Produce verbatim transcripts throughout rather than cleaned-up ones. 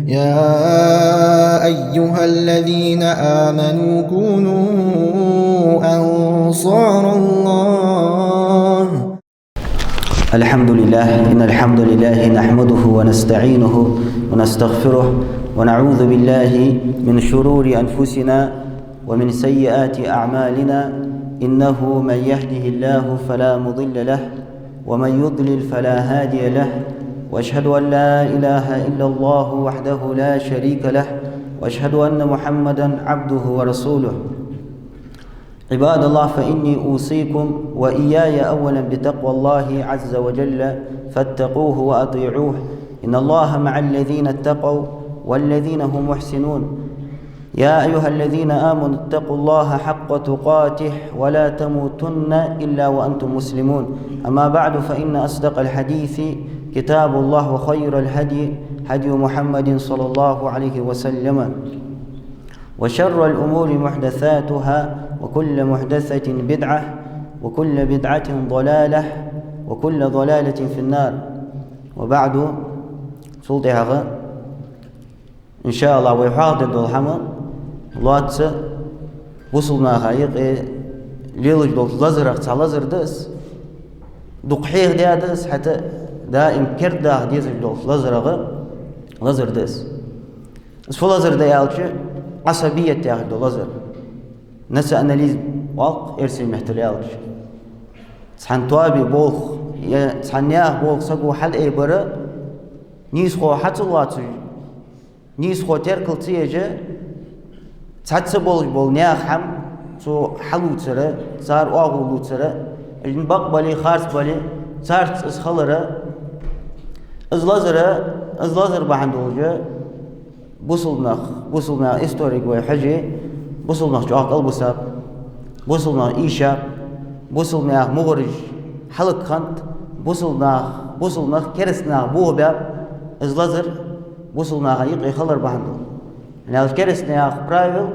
يا أيها الذين آمنوا كونوا أنصار الله. الحمد لله، إن الحمد لله نحمده ونستعينه ونستغفره، ونعوذ بالله من شرور أنفسنا ومن سيئات أعمالنا، إنه من يهده الله فلا مضل له، ومن يضلل فلا هادي له، وأشهد أن لا إله إلا الله وحده لا شريك له، وأشهد أن محمدا عبده ورسوله. عباد الله، فإني أوصيكم وإياي أولا بتقوى الله عز وجل، فاتقوه وأطيعوه، إن الله مع الذين اتقوا والذين هم محسنون. يا أيها الذين آمنوا اتقوا الله حق تقاته ولا تموتن إلا وأنتم مسلمون. أما بعد، فإن أصدق الحديث كتاب الله، وخير الهدي هدي محمد صلى الله عليه وسلم، وشر الأمور محدثاتها، وكل محدثة بدعة، وكل بدعة ضلالة، وكل ضلالة في النار. وبعد، цул тӀехьагӀа, иншааллахӀ, вай хьоахадергдола хӀама лоацца бусалба наха юкъе лелаш долча лазарех цхьа лазар да из. Дукха хьехадаь да из, хӀаьта даим кердадаха дезаш долча лазарех лазар да из. Из фу лазар да аьлча, Ӏасабият яхаш дола лазар. Национализм оал-кх эрсий меттала аьлча. Цхьан тоабе болх, е цхьан наьха болх саго хьалаайбар, нийсхо хьа ца лоацаш, нийсхо теркал ца еш, цхьацца болаш бола наьха хӀама цо хьалувцар, цар оагӀув лувцар, бакъ бале, харц бале, царца из хилар, из лазар, из лазар бахьан долаш бусалба нах, бусалба наьха историйга вай хьаже, бусалба нах чӀоагӀа кӀалбисаб, бусалба нах ийшаб, бусалба наьха мугӀараш хьалакхиннад, бусалба нах, бусалба нах кераста наха бохабаьб, из лазар бусалба наха юкъе хилар бахьан долаш. ХӀана аьлча кераста наьха правил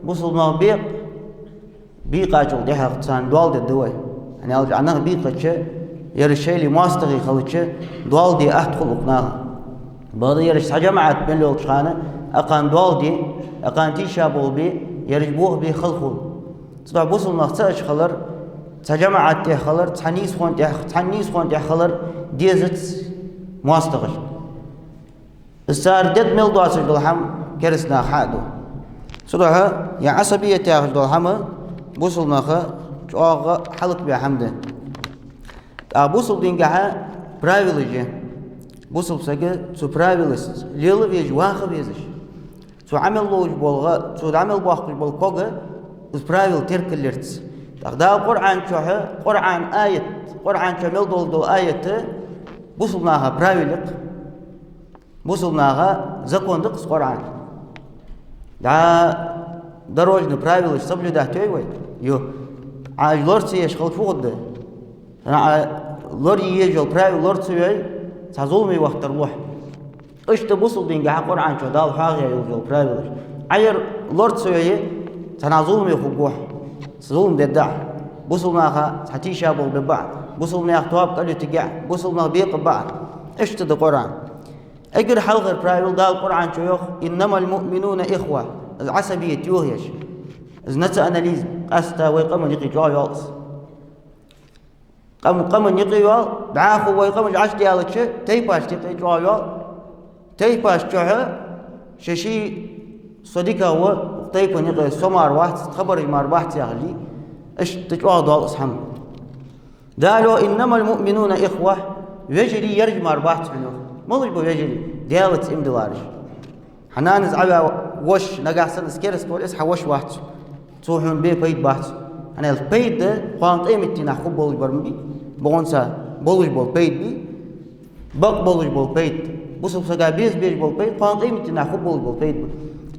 бусалба нах бекъа, бийкъачул тӀехьагӀа царна доал дергда вай. ХӀана аьлча Ӏа нах бийкъача, ераш шоайла моастагӀий хилча, доал де атта хул укх наха. Бакъда ераш цхьа жамаӀат мел йолча хана, укхарна доал де, укхарна тийшаболх бе, ераш бохабе хала хул. Цудухьа бусалба нах цаӀаш хилар, цхьа жамаӀат тӀа хилар, цхьан нийсхо тӀа, цхьан нийсхо тӀа хилар дезац моастагӀашта. Из цар дергда мел доацаш дола хӀама кераста наха хьа а ду. Цудухьа ер Ӏасабият яхаш дола хӀама бусалба наха чӀоагӀа хьалакбаь хӀама да. ТӀаккха бусалба динагахьа правилаш я. Бусалба сага цу правилашца лела везаш, ваха везаш. Цу Ӏамал ловш бола гӀа, цу Ӏамал боаккхаш бола ког из правил теркаллерца. ТӀаккха Дала Къуръан чу, Къуръан аят, Къуръан чу мел долаш дола аят бусалба наха правил я-кх. Бусалба наха закон да-кх из Къуръан. ДӀа дорожный правилаш соблюдать йой вай? Йо. Ӏа уж лора ца еш хилча фу хургда? Ӏа лорае езаш йола правил лора ца йой, цхьа зуламе вахийтар лохь. Иштта бусалба динагахьа Къуръан чу Дала хьоахаяь йолаш йола правилаш. Ӏа ер лора ца йой, цхьаннахьа зуламе хургва хьо. Зулам дергда Ӏа. Бусалба наха цхьа тийшаболх бергба Ӏа. Бусалба наьха тоаба кӀалйитаргья Ӏа. Бусалба нах бекъаргба Ӏа. Иштта да Къуръан. Эггара хьалхара правил Дала Къуръан чу йоах: «إنما المؤمنون إخوة». Из Ӏасабият йохаеш. Из национализм, къаьстта вай къаман юкъе чӀоагӀа йоал из. Къам-, къаман юкъе йоал, дӀахо вай къамаш Ӏочудаьлча, тайпашта юкъе чӀоагӀа йоал. Тайпашта чухьа ший-ший со дикагӀа ва, укх тайпан юкъе со мара вац, тха бараш мара бац яхалга, иштта чӀоагӀа доал из хӀама. Дала йоах: «إنما المؤمنون إخوة», вежарий ераш мара бац хьона. Малаш ба вежарий? Даьлаца иман диллараш. Хьа нанас Ӏаваь воша, нагахьа санна из кераста вале, из хьа воша вац. Цо хьона бе пайда бац. ХӀана аьлча пайда кхоана къематдийнахьа хургболаш бар ма бий. Бокъонца болаш бола пайда бий. Бакъ болаш бола пайда. Бусалба сага беза безаш бола пайда кхоана къематдийнахьа хургболаш бола пайда ба.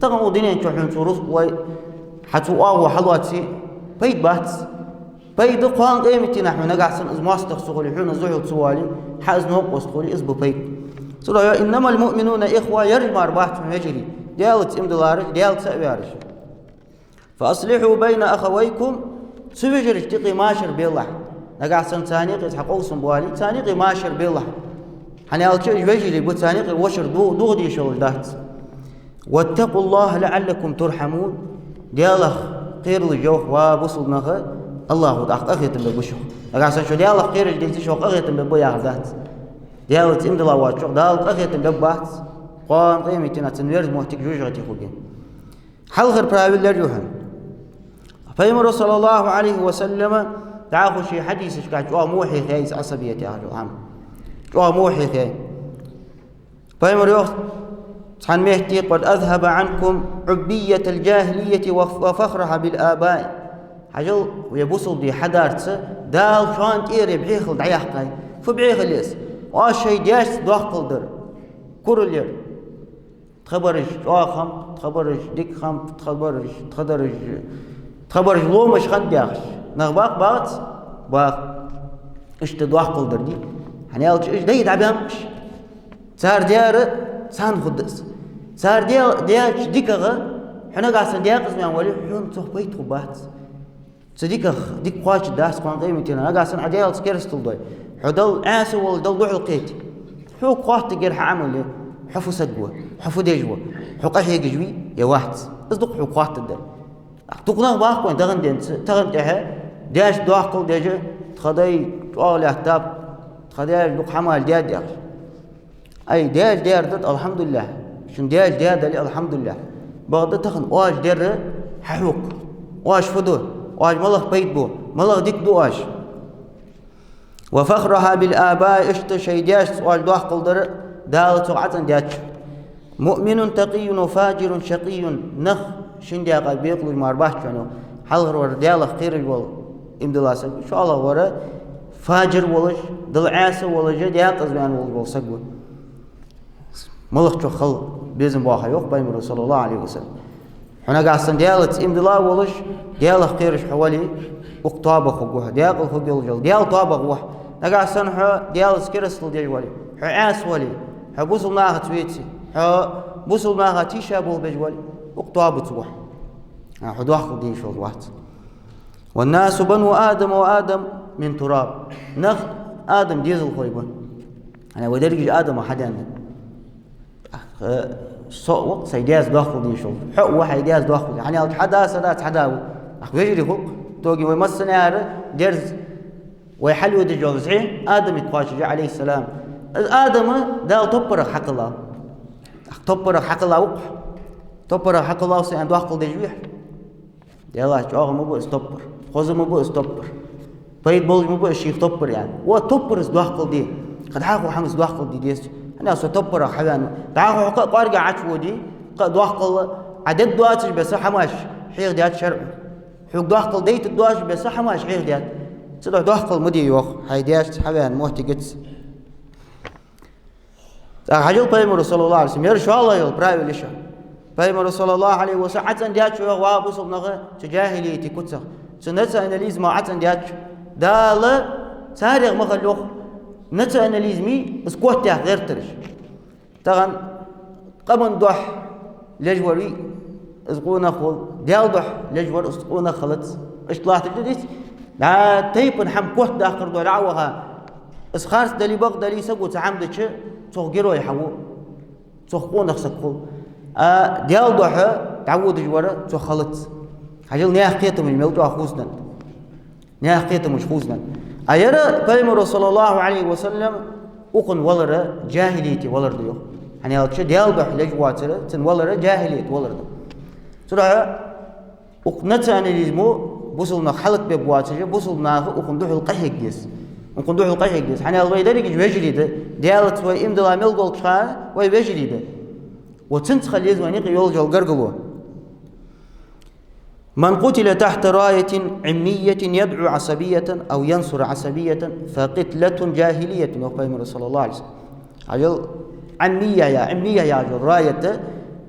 Тахан укх дунен чу хьона цо рузкъа лой, хьа цо оагӀув хьалоаций, пайда бац. Пайда кхоана къематдийнахьа хьона, нагахьа санна из моастагӀа ца хуле, хьона из духьал ца воале, хьа из новкъост хуле, из ба пайда. Цудухьа: «إنما المؤمنون إخوة», ераш мара бац хьона вежарий, Даьлаца иман диллараш, Даьлаца а ваьраш. «فأصلحوا بين أخويكم», цу вежарашта юкъе машар белахь. Нагахьа санна царна юкъе цхьа къовсам боале, царна юкъе машар белахь. ХӀана аьлча уж вежарий ба, царна юкъе вошар ду-, дугӀа дезаш йолаш дац. واتقوا الله لعلكم ترحمون. Даьлах кхералаш, йоах, ва бусалба нах, АллахӀо тӀаккха къахетам бергба шух. Нагахьа санна шо Даьлах кхераш деце, шух къахетам бергба яхар дац. Даьлаца иман дилла воацачох Дала къахетам бергбац. Кхоана къематдийнахьа цун верза моттиг жожагӀате хургья. Хьалхара правило ер я хьона. Пайхамара, صلى الله عليه وسلم, дӀахо ший хьадисашка чӀоагӀа мо хьехаяьй из Ӏасабият яхаш йола хӀама. ЧӀоагӀа мо хьехаяьй. Пайхамара йоах цхьан метте: قد أذهب عنكم عبية الجاهلية وفخرها بالآباء. Хьажал, вай бусалба ди хьадарца Дала шоана тӀера бӀехал дӀаяьккхай. Фу бӀехал я из? Оаш шоай даьшца доаккхал дар, курал яр. Тха бараш чӀоагӀа хиннаб, тха бараш дика хиннаб, тха бараш, тха дараш, тха бараш ломаш хиннад яхаш. Нах бакъ бац? Бакъ. Иштта доаккхал дар дий? ХӀана аьлча уж дай дӀабаьннаб уж. Цар даьр царна хургда из. Цар даь-, даьча дикагӀа хьо нагахьа санна даькъаза ваьнна вале, хьона цох пайда хургбац. Цу диках дика кхоачаргдац кхоана къематдийнахьа. Нагахьа санна хьо Даьлаца керастал дой, хьо Далла Ӏаьса волаш, Далла духьалкхете, хьога хоаттаргьяр хьа Ӏамал я, хьо фу саг ва, хьо фу деш ва, хьо къахьегаш вий е вац. Из дукха хьога хоаттаргдар. Дукха нах баккха вайна тахан денз, тахан тӀехьа даьшца доаккхал деш, тха дай чӀоагӀа лаьттаб, тха даьша дукха хӀамаш даьд яхаш. Ай, даьша даьр да, алхьамдулиллахӀ. Шун даьша даь дале, алхьамдулиллахӀ. Бакъда тахан оаш дер хьахьокх. Оаш фу ду? Оаш малагӀа пайда бу? МалагӀа дика ду оаш? وفخرها بالآباء, иштта шоай даьшца оаш доаккхал дар, Дала цох Ӏа цӀендаьд шо. مؤمن تقي وفاجر شقي. Нах шин даькъа бекъалуш мара бац шоана. Хьалхарвар Даьлах кхераш вола иман дилла саг, шоллагӀвар фажир волаш, Далла Ӏаьса волаш, даькъаза ваьнна волаш вола саг ва. МалагӀчох хила безам боаккх, йоах Пайхамара, صلى الله عليه وسلم. Хьо нагахьа санна Даьлаца иман дилла волаш, Даьлах кхераш хьо вале, укх тоабах хургва хьо, даькъала хургйолаш йола, Даьла тоабах ва хьо. Нагахьа санна хьо Даьлаца керастал деш вале, хьо Ӏаьса вале, хьо бусалба нахаца веце, хьо бусалба наха тийшаболх беш вале, укх тоабаца ва хьо. А, хьо доаккхал де йиш йолаш вац. والناس بنو آدم وآدم من تراب. Нах Адама дезалхой ба. ХӀана, вай дерригаш Адама хьадаьннад. Э, со а ва-кх сай даьца доаккхал де йиш йолаш. Хьо а ва хьай даьца доаккхал де. ХӀана аьлча хьа да, са да цхьа да ва. Ах, вежарий хул-кх, тоги вай массане а дерза вай хьалведаш йола зӀи Адамага кхоачаш я, عليه السلام. Из Адама Дала топпарах хьакхеллав. Ах, топпарах хьакхеллав ва-кх. Топпарах хьакхеллав са аьнна доаккхал деш вий хьо? Делахь, чӀоагӀа ма ба из топпар, хоза ма ба из топпар, пайда болаш ма ба из шийх топпар, яӀни. Ва топпарца доаккхал де, кхы дӀахо хӀамаца доаккхал де деза. ХӀана, со топпарах хьаваьннав. ДӀахо хьо кхы а кӀоарга Ӏочуводе, кхы а доаккхал Ӏа дергдоацаш беса хӀамаш хьехадаьд шарӀо. Хьога доаккхал дайтаргдоацаш беса хӀамаш хьехадаьд. Цудухьа доаккхал ма де, йоах, хьай даьшца хьаваьнна моттигаца. ТӀаккха хьажал, Пайхамара, صلى الله عليه وسلم, ер шоллагӀа йола правило я шоана. Пайхамара, صلى الله عليه وسلم, Ӏа цӀендаьд шо, йоах, ва бусалба нах, цу джахӀилийята куцах, цу национализмах Ӏа цӀендаьд шо. Дала царех ма хилва, йоах, национализме из котъяккха гӀертараш. Тахан къаман духьа леш вар вий, из къонах хул, Даьла духьа леш вар из къонах хилац. Иштта латташ да дийц. ДӀа тайпан хӀама котдаккхар духьа дӀа а ваха, из харц дале, бакъ дале, саго цхьа хӀама дича, цох герой хьаву, цох къонах саг хул. А Даьла духьа дӀаводаш вар цох хилац. Хьажал, наьха кхетамаш мел чӀоагӀа хувцаденнад. Наьха кхетамаш хувцаденнад. А ер Пайхамара, صلى الله عليه وسلم, укхун валар джахӀилийята валар да, йоах. ХӀана аьлча Даьла духьа леш воацар, цун валар джахӀилийята валар да. Цудухьа укх национализмо бусалба нах хьалакбергбоацаш, бусалба наха укхунна духьал къахьега деза. Укхунна духьал къахьега деза. ХӀана аьлча вай дерригаш вежарий да, Даьлаца вай иман дилла мел долча хана вай вежарий да. Ва цунца хила еза вайна юкъе йолаш йола гаргало. من قتل تحت راية عمية يدعو عصبية أو ينصر عصبية فقتلة جاهلية, йоах Пайхамара, صلى الله عليه وسلم. Хьажал, Ӏаммия я, Ӏаммия яхаш йола раят,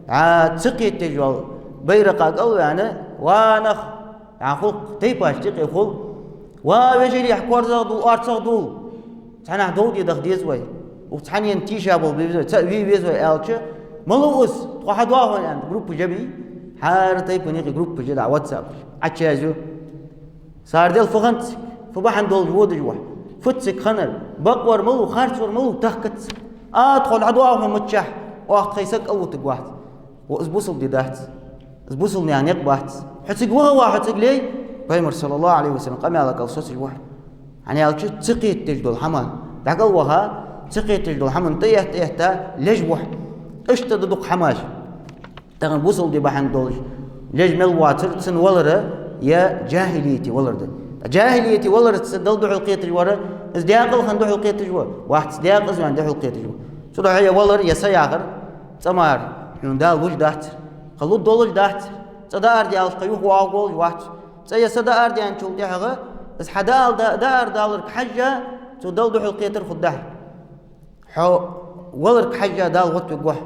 а, цу кхеташ йола байракха кӀал а ваьнна, ва нах, а, хул-кх тайпашта юкъе хул, ва вежарий, хьа корзагӀдоал, орцагӀдоал. Цхьаннахьа дов де даха деза вай. Укх цхьаннена тийшаболх бе веза вай, цаӀ ве веза вай аьлча, малав из, тхо хьадоагӀа хьона аьнна, группаш я бий? ХӀара тайпан юкъе группаш я дӀа, WhatsApp-аш. Ӏочуязъю. Сарделла, фу хиннад цига, фу бахьан долаш водаш ва хьо? Фуд цига хиннар? Бакъвар малав, харцвар малав, тахкац. А, тхо хьадоагӀа хьона миччахьа, оаха тхоай саг кӀалвутаргвац. Ва из бусалба ди дац, из бусалба наьха никъ бац. Хьо цига ваха ва, хьо цига лей, Пайхамара, саллаллахӀу Ӏалайхи ва саллам, къамаьла кӀал соцаш ва хьо. ХӀана аьлча, ца кхетадеш дола хӀама, дӀакӀал ваха, ца кхетадеш дола хӀаман тӀа этта, этта, леш ва хьо. Иштта да дукха хӀамаш. Тахан бусалба ди бахьан долаш леш мел воацар, цун валар е джахӀилияте валар да. ДжахӀилияте валарца Далла духьалкхеташ вар, из даькъала хинна духьалкхеташ ва, вац, даькъаза ваьнна духьалкхеташ ва. Цудухьа е валар, е са яхар, цӀа мара, хьона Дала луш дацар, кхы лу долаш дацар, цӀа даар даьлча кхы юха воагӀаргволаш вац. ЦӀа е са даар даьнначул тӀехьагӀа, из хьа Дала да-, даар даларга хьежжа, цо Далла духьалкхетар хургда хьа. Хьо валарга хьежжа Дала гӀоттавергва хьо.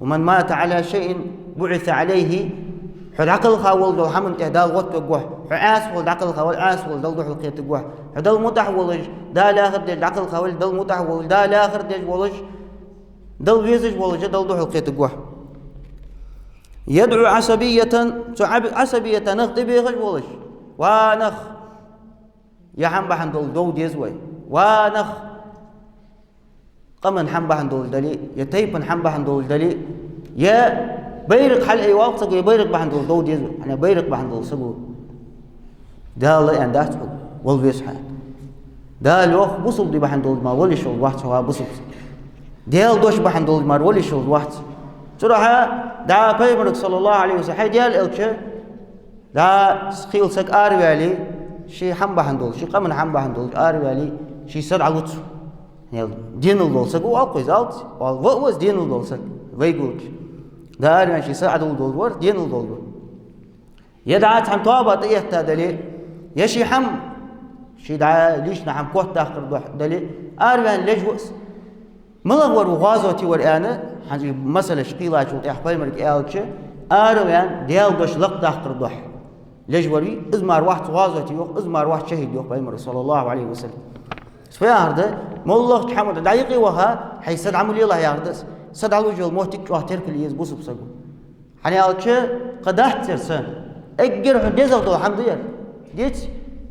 «ومن مات على شيء بعث عليه». Хьо дӀакхелха волаш дола хӀаман тӀа Дала гӀоттавергва хьо. Хьо Ӏаьса волаш дӀакхелха вале, Ӏаьса волаш Далла духьалкхетаргва хьо. Хьо Далла мутӀахьа волаш, Дала лаьхар деш дӀакхелха вале, Далла мутӀахьа волаш, Дала лаьхар деш волаш, Далла везаш волаш, Далла духьалкхетаргва хьо. «يدعو عصبية», цу Ӏаб-, Ӏасабията нах тӀабехаш волаш. Ва нах, е хӀама бахьан долаш дов деза вай. Ва нах, къаман хӀама бахьан долаш дале, е тайпан хӀама бахьан долаш дале, е байракх хьалъайвалча саго, е байракх бахьан долаш дов деза вай. ХӀана, байракх бахьан долаш саго Дала аьнна дац хьога, вала веза хьо. Дала йоах, бусалба ди бахьан долаш мара вала йиш йолаш вац хьо, ва бусалба саг. Даьла дош бахьан долаш мара вала йиш йолаш вац. Цудухьа дӀа Пайхамарга, саллаллахӀу Ӏалайхи ва саллам, хьай Даьла элча, дӀа хийла саг араваьле, ший хӀама бахьан долаш, ший къаман хӀама бахьан долаш араваьле, ший са дӀалуц. Денал дола саг ва, оал-кх из, алц, оал, ва, ва из денал дола саг, вайгулча. ДӀа араваьнна ший са Ӏодуллаш долаш вар, денал долаш вар. Е дӀа цхьан тоаба тӀа этта дале, е ший хӀама, ший дӀа личный хӀама котдаккхар духьа дале, араваьнна леш ва из. МалагӀа вар ва, гӀазоте вар аьнна, хӀанз масала шийх кхийлачул тӀехьа Пайхамарга аьлча, араваьнна Даьла дош лакхдаккхар духьа леш вар вий, из мара вац гӀазоте, йоах, из мара вац шахӀид, йоах Пайхамара, саллаллахӀу Ӏалайхи ва саллам. Из фу яхар да, моллагӀча хӀаман тӀа дӀаюкъе ваха, хьай са дӀа ма лелахь яхар да из. Са дӀалуш йола моттиг чӀоагӀа теркал е еза бусалба саго. ХӀана аьлча, кхы дац ер са. Эггара хьона дезагӀа дола хӀама да ер. Деций,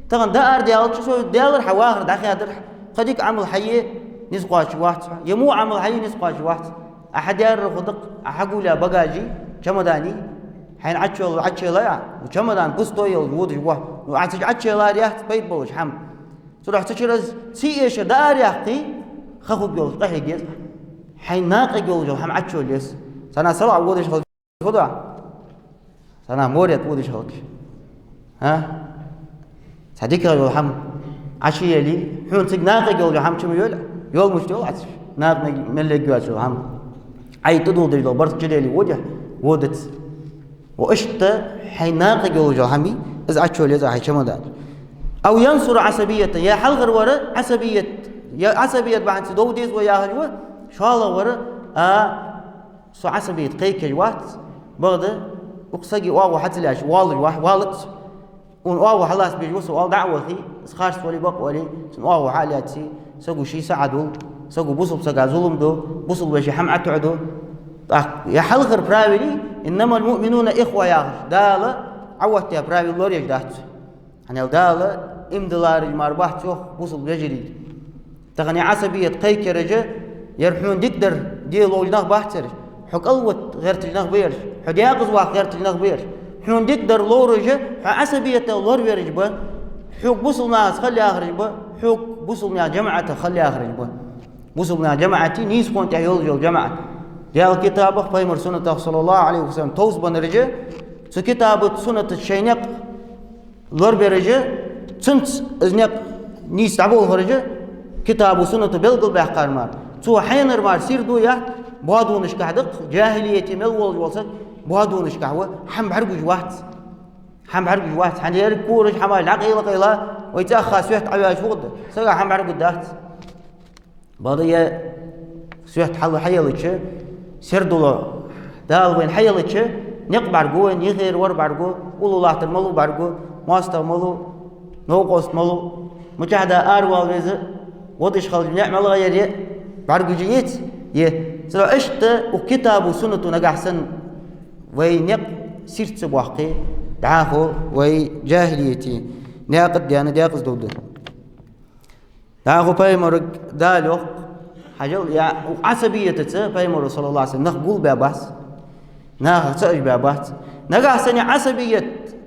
тахан даар даьлча, со даьлар хьа вахар дӀахаьдар, кхы дика Ӏамал хьае низ кхоачаш вац хьо, е во Ӏамал хьае низ кхоачаш вац. Ӏа хьадаьрар фу да-кх, Ӏа хьагулъяь багажи, чемодани, хьайна Ӏочуйолла, Ӏочуйоллай Ӏа, ну, чемодан пустой йолаш водаш ва хьо. Ну, Ӏа цу чу Ӏочуйоллар яц пайда болаш хӀама. Цудухьа цу чура из ца эша даар яккхе, ха хургйолаш къахьега еза. Хьайна накъа йолаш йола хӀама Ӏочуйолла еза. Цхьаннахьа салаӀа водаш хилча, фу ду Ӏа? Цхьаннахьа море тӀа водаш хилча, а? Цхьа дикагӀа йола хӀама Ӏочуйоале, хьона цига накъа йолаш йола хӀама чу ма йоалий, йолаш мишта йоал Ӏа цу чу? Накъа мел-, мел ергйоацаш йола хӀама. Ӏай тӀадоладеш дола барзкъа чудоале водий хьо, водац. Ва иштта хьайна накъа йолаш йола хӀама, из Ӏочуйолла еза Ӏа хьай чемодан чу. «أو ينصر عصبية», е хьалхара вар Ӏасабият, е Ӏасабият бахьанца дов деза вай яхаш ва, шоллагӀа вар, а, со Ӏасабият кхайкаш вац, бакъда укх сага оагӀув хьа ца лаьцача воалаш ва хьо, валац. Цун оагӀув хьалаца безаш ва со, оал, дӀа а вахе, из харц вале, бакъ вале, цун оагӀув хьа а лаьце, саго ший са Ӏодул, саго бусалба сага зулам ду, бусалба веший хӀама Ӏотоаду. ТӀаккха е хьалхара правило, «إنما المؤمنون إخوة» яхаш, Дала Ӏооттаяь правило лораеш дац. ХӀана аьлча, Дала иман диллараш мара бац, йоах, бусалба вежарий. Тахан е Ӏасабият кхайкараш, ер хьона дикадар де ловш нах бац ераш. Хьо кӀалвита гӀерташ нах ба ераш. Хьо даькъаза ваха гӀерташ нах ба ераш. Хьона дикадар ловраш, хьо Ӏасабият лорабераш ба. Хьога бусалба нахаца хила яхараш ба. Хьога бусалба наьха жамаӀатах хила яхараш ба. Бусалба наьха жамаӀати нийсхо тӀа йолаш йола жамаӀат. Даьла китабах, Пайхамара суннатах, саллаллахӀу Ӏалайхи ва саллам, товсабеннараш, цу китаба, суннатаца шоай никъ лорабераш, цунца из никъ нийса дӀаболхараш, китабо, суннато белгалбаьккхар мара. Цо хьаенар мара сердал ятт, боадонашка да-кх, джахилияте мел волаш вола саг боадонашка ва, хӀама бӀаргагуш вац. ХӀама бӀаргагуш вац, хӀана, еррига кораш, хӀамаш дӀакъайла-къайла, вай цӀаьхха соьта Ӏоваьлча фу хургда, сага хӀама бӀаргагургдац. Бакъда е соьта хьал хьаелча, сердало, Дала вайна хьаелча, никъ бӀаргагу вайна, юхера вар бӀаргагу, уллув латтар малув бӀаргагу, моастагӀа малув, новкъост малув, мичахьа да аравала веза, водаш хилча ниӀ малагӀа яр е, бӀаргагуш яций? Е. Цудухьа иштта укх китабо, суннато нагахьа санна вай никъ сирта ца боаккхе, дӀахо вай джахилияте наькъа тӀа даьнна даькъаза довргда. ДӀахо Пайхамарга Дала йоах, хьажал, е укх Ӏасабиятаца Пайхамаро, саллаллахӀу Ӏалайхи ва саллам, нах гулбаь бац. Нахах цаӀаш баь бац. Нагахьа санна Ӏасабият,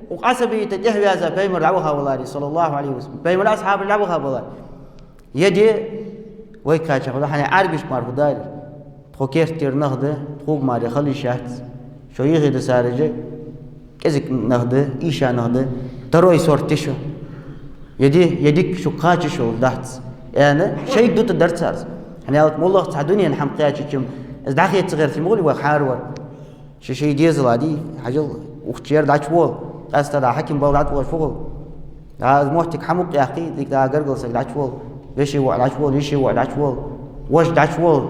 укх Ӏасабията тӀехьаваьза пайхамар дӀаваха валаре, саллаллахӀу Ӏалайхи ва саллам, пайхамара асхьабаш дӀаваха валаре. Е де, вай кхаьча хӀама да, хьанна Ӏарбиш мара фу далар. Тхо керттера нах да, тхога мара хила йиш яц. Шо йихи да саража, кӀезига нах да, ийша нах да, второй сорт я шо. Е де, е дика шуга кхача шо дац. Аьнна, шайга дутаргдар цар. ХӀана аьлча, моллагӀа цхьа дунен хӀама кхаьчача-м, из дӀахеца гӀерташ ма хул вай хӀаравар. Ши-ши дезал а дий, хьажал, укх чура дӀачувола, къаьстта дӀа хьаким бала дӀатӀавоалаш фу хул. ДӀа из моттиг хьамукъаяккхий, дика дӀа гаргара саг дӀачувола, веший воӀ дӀачувола, йиший воӀ дӀачувола, воша дӀачувола,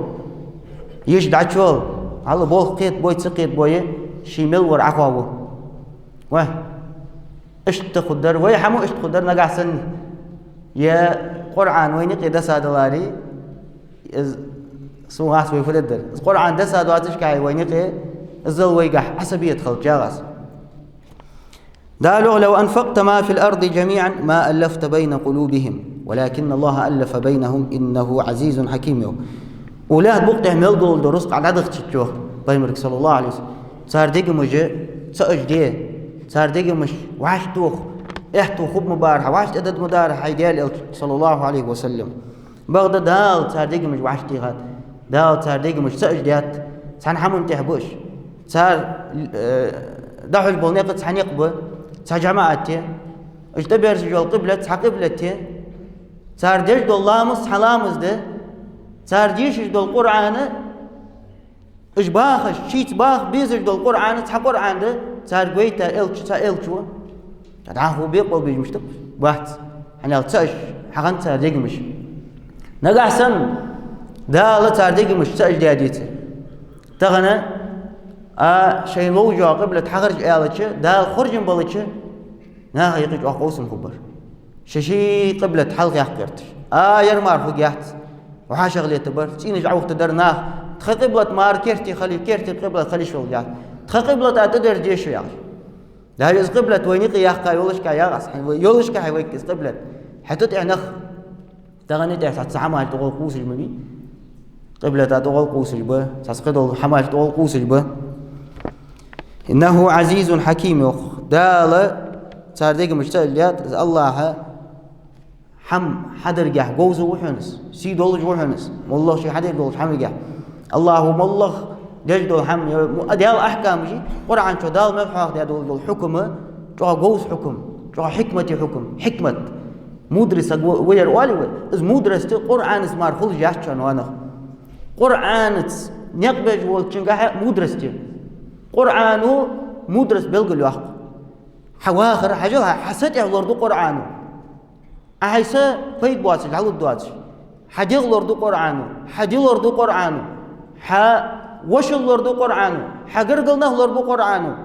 йиша дӀачувола, хьала болх кхетабой, ца кхетабой, ший мел вар Ӏохоаву. Ва, иштта хургдар, вай хӀама иштта хургдар нагахьа санна. Е Къуръан вайна юкъе дасадаларе, из сона гӀас вай фу дергдар. Из Къуръан дасадоацашкахьа вайна юкъе, иззал вайгахьа Ӏасабият хилча гӀас. Дала йоах: «لو أنفقت ما في الأرض جميعا ما ألفت بين قلوبهم ولكن الله ألف بينهم إنه عزيز حكيم», йоах. Укх лаьтта букъа тӀа мел дола рузкъа дӀадахча, йоах пайхамарга, саллаллахӀу Ӏалайхи ва саллам, цар дегамаш цаӀаш де, цар дегамаш вӀаштӀехьа, аьттув хургма бара, хьа вӀаштӀехьа дадма дара хьай Даьла элча, саллаллахӀу Ӏалайхи ва саллам. Бакъда Дала цар дегамаш вӀаштӀехьад, Дала цар дегамаш цаӀаш даьд, цхьан хӀаман тӀехьа ба уж. Цар, э, дӀахьош бола никъ цхьа никъ ба, цхьа жамаӀат я. Уж тӀаберзаш йола къиблат цхьа къиблат я. Цар деш дола ламаз цхьа ламаз да. Цар дешаш дола Къуръан, уж бахаш, шийца баха безаш дола Къуръан цхьа Къуръан да, царга вайта элча цхьа элча ва. ДӀахо бекъал беш мишта бац. ХӀана аьлча цаӀаш хьахиннад цар дегамаш. Нагахьа санна Дала цар дегамаш цаӀаш даь деций, тахан а шоай ловш йола къиблат хьахаржа аьлча, Дала хоржам балча, наха юкъе чӀоагӀа къовсам хургбар. Ши-ши къиблат хьалхаяккха гӀерташ. А, ер мара хургьяц. ВахьашагӀ летабар, цӀенош Ӏоухтадар наха. Тха къиблат мара керте хила, керте къиблат хила йиш йолаш яц. Тха къиблата тӀадерза деза шо, яхаш. Даже из къиблат вайна юкъе яккха йолашка ягӀас, хьай вай йолашка хьай вайга из къиблат. ХӀаьта тӀехьа нах. Тахан тӀехьа цхьацца хӀамаш тӀагӀолла кхувсаш ма бий. Къиблата тӀагӀолла кхувсаш ба, цхьацца кхыдола хӀамаш тӀагӀолла кхувсаш ба. «إنه عزيز حكيم», йоах. Дала цар дегамаш цаӀаш даьд, из АллахӀ хӀама хьадаргахьа говза ва хьона из, сий долаш ва хьона из, моллагӀа ше хьадеш долча хӀамагахьа. АллахӀа моллагӀа деш дола хӀама, е, му-, Даьла ахькамаш, Къуръан чу Дала мел хьоахадаь дола, дола хьукам, чӀоагӀа говза хьукам, чӀоагӀа хьикмате хьукам, хьикмат. Мудрый саг ва-, вар оалий вай, из мудрость Къуръанаца мара хулаш яц шоана, ванах. Къуръанаца никъ беш волчунгахьа мудрость я. Къуръано мудрость белгалйоаккх. Хьа вахар, хьажал, хьа, хьа са тӀехьа лораду Къуръано. Ӏа хьай са пайда боацаш, дӀалургдоацаш. Хьа дегӀ лораду Къуръано, хьа ди лораду Къуръано, хьа вошал лораду Къуръано, хьа гаргара нах лорабу Къуръано,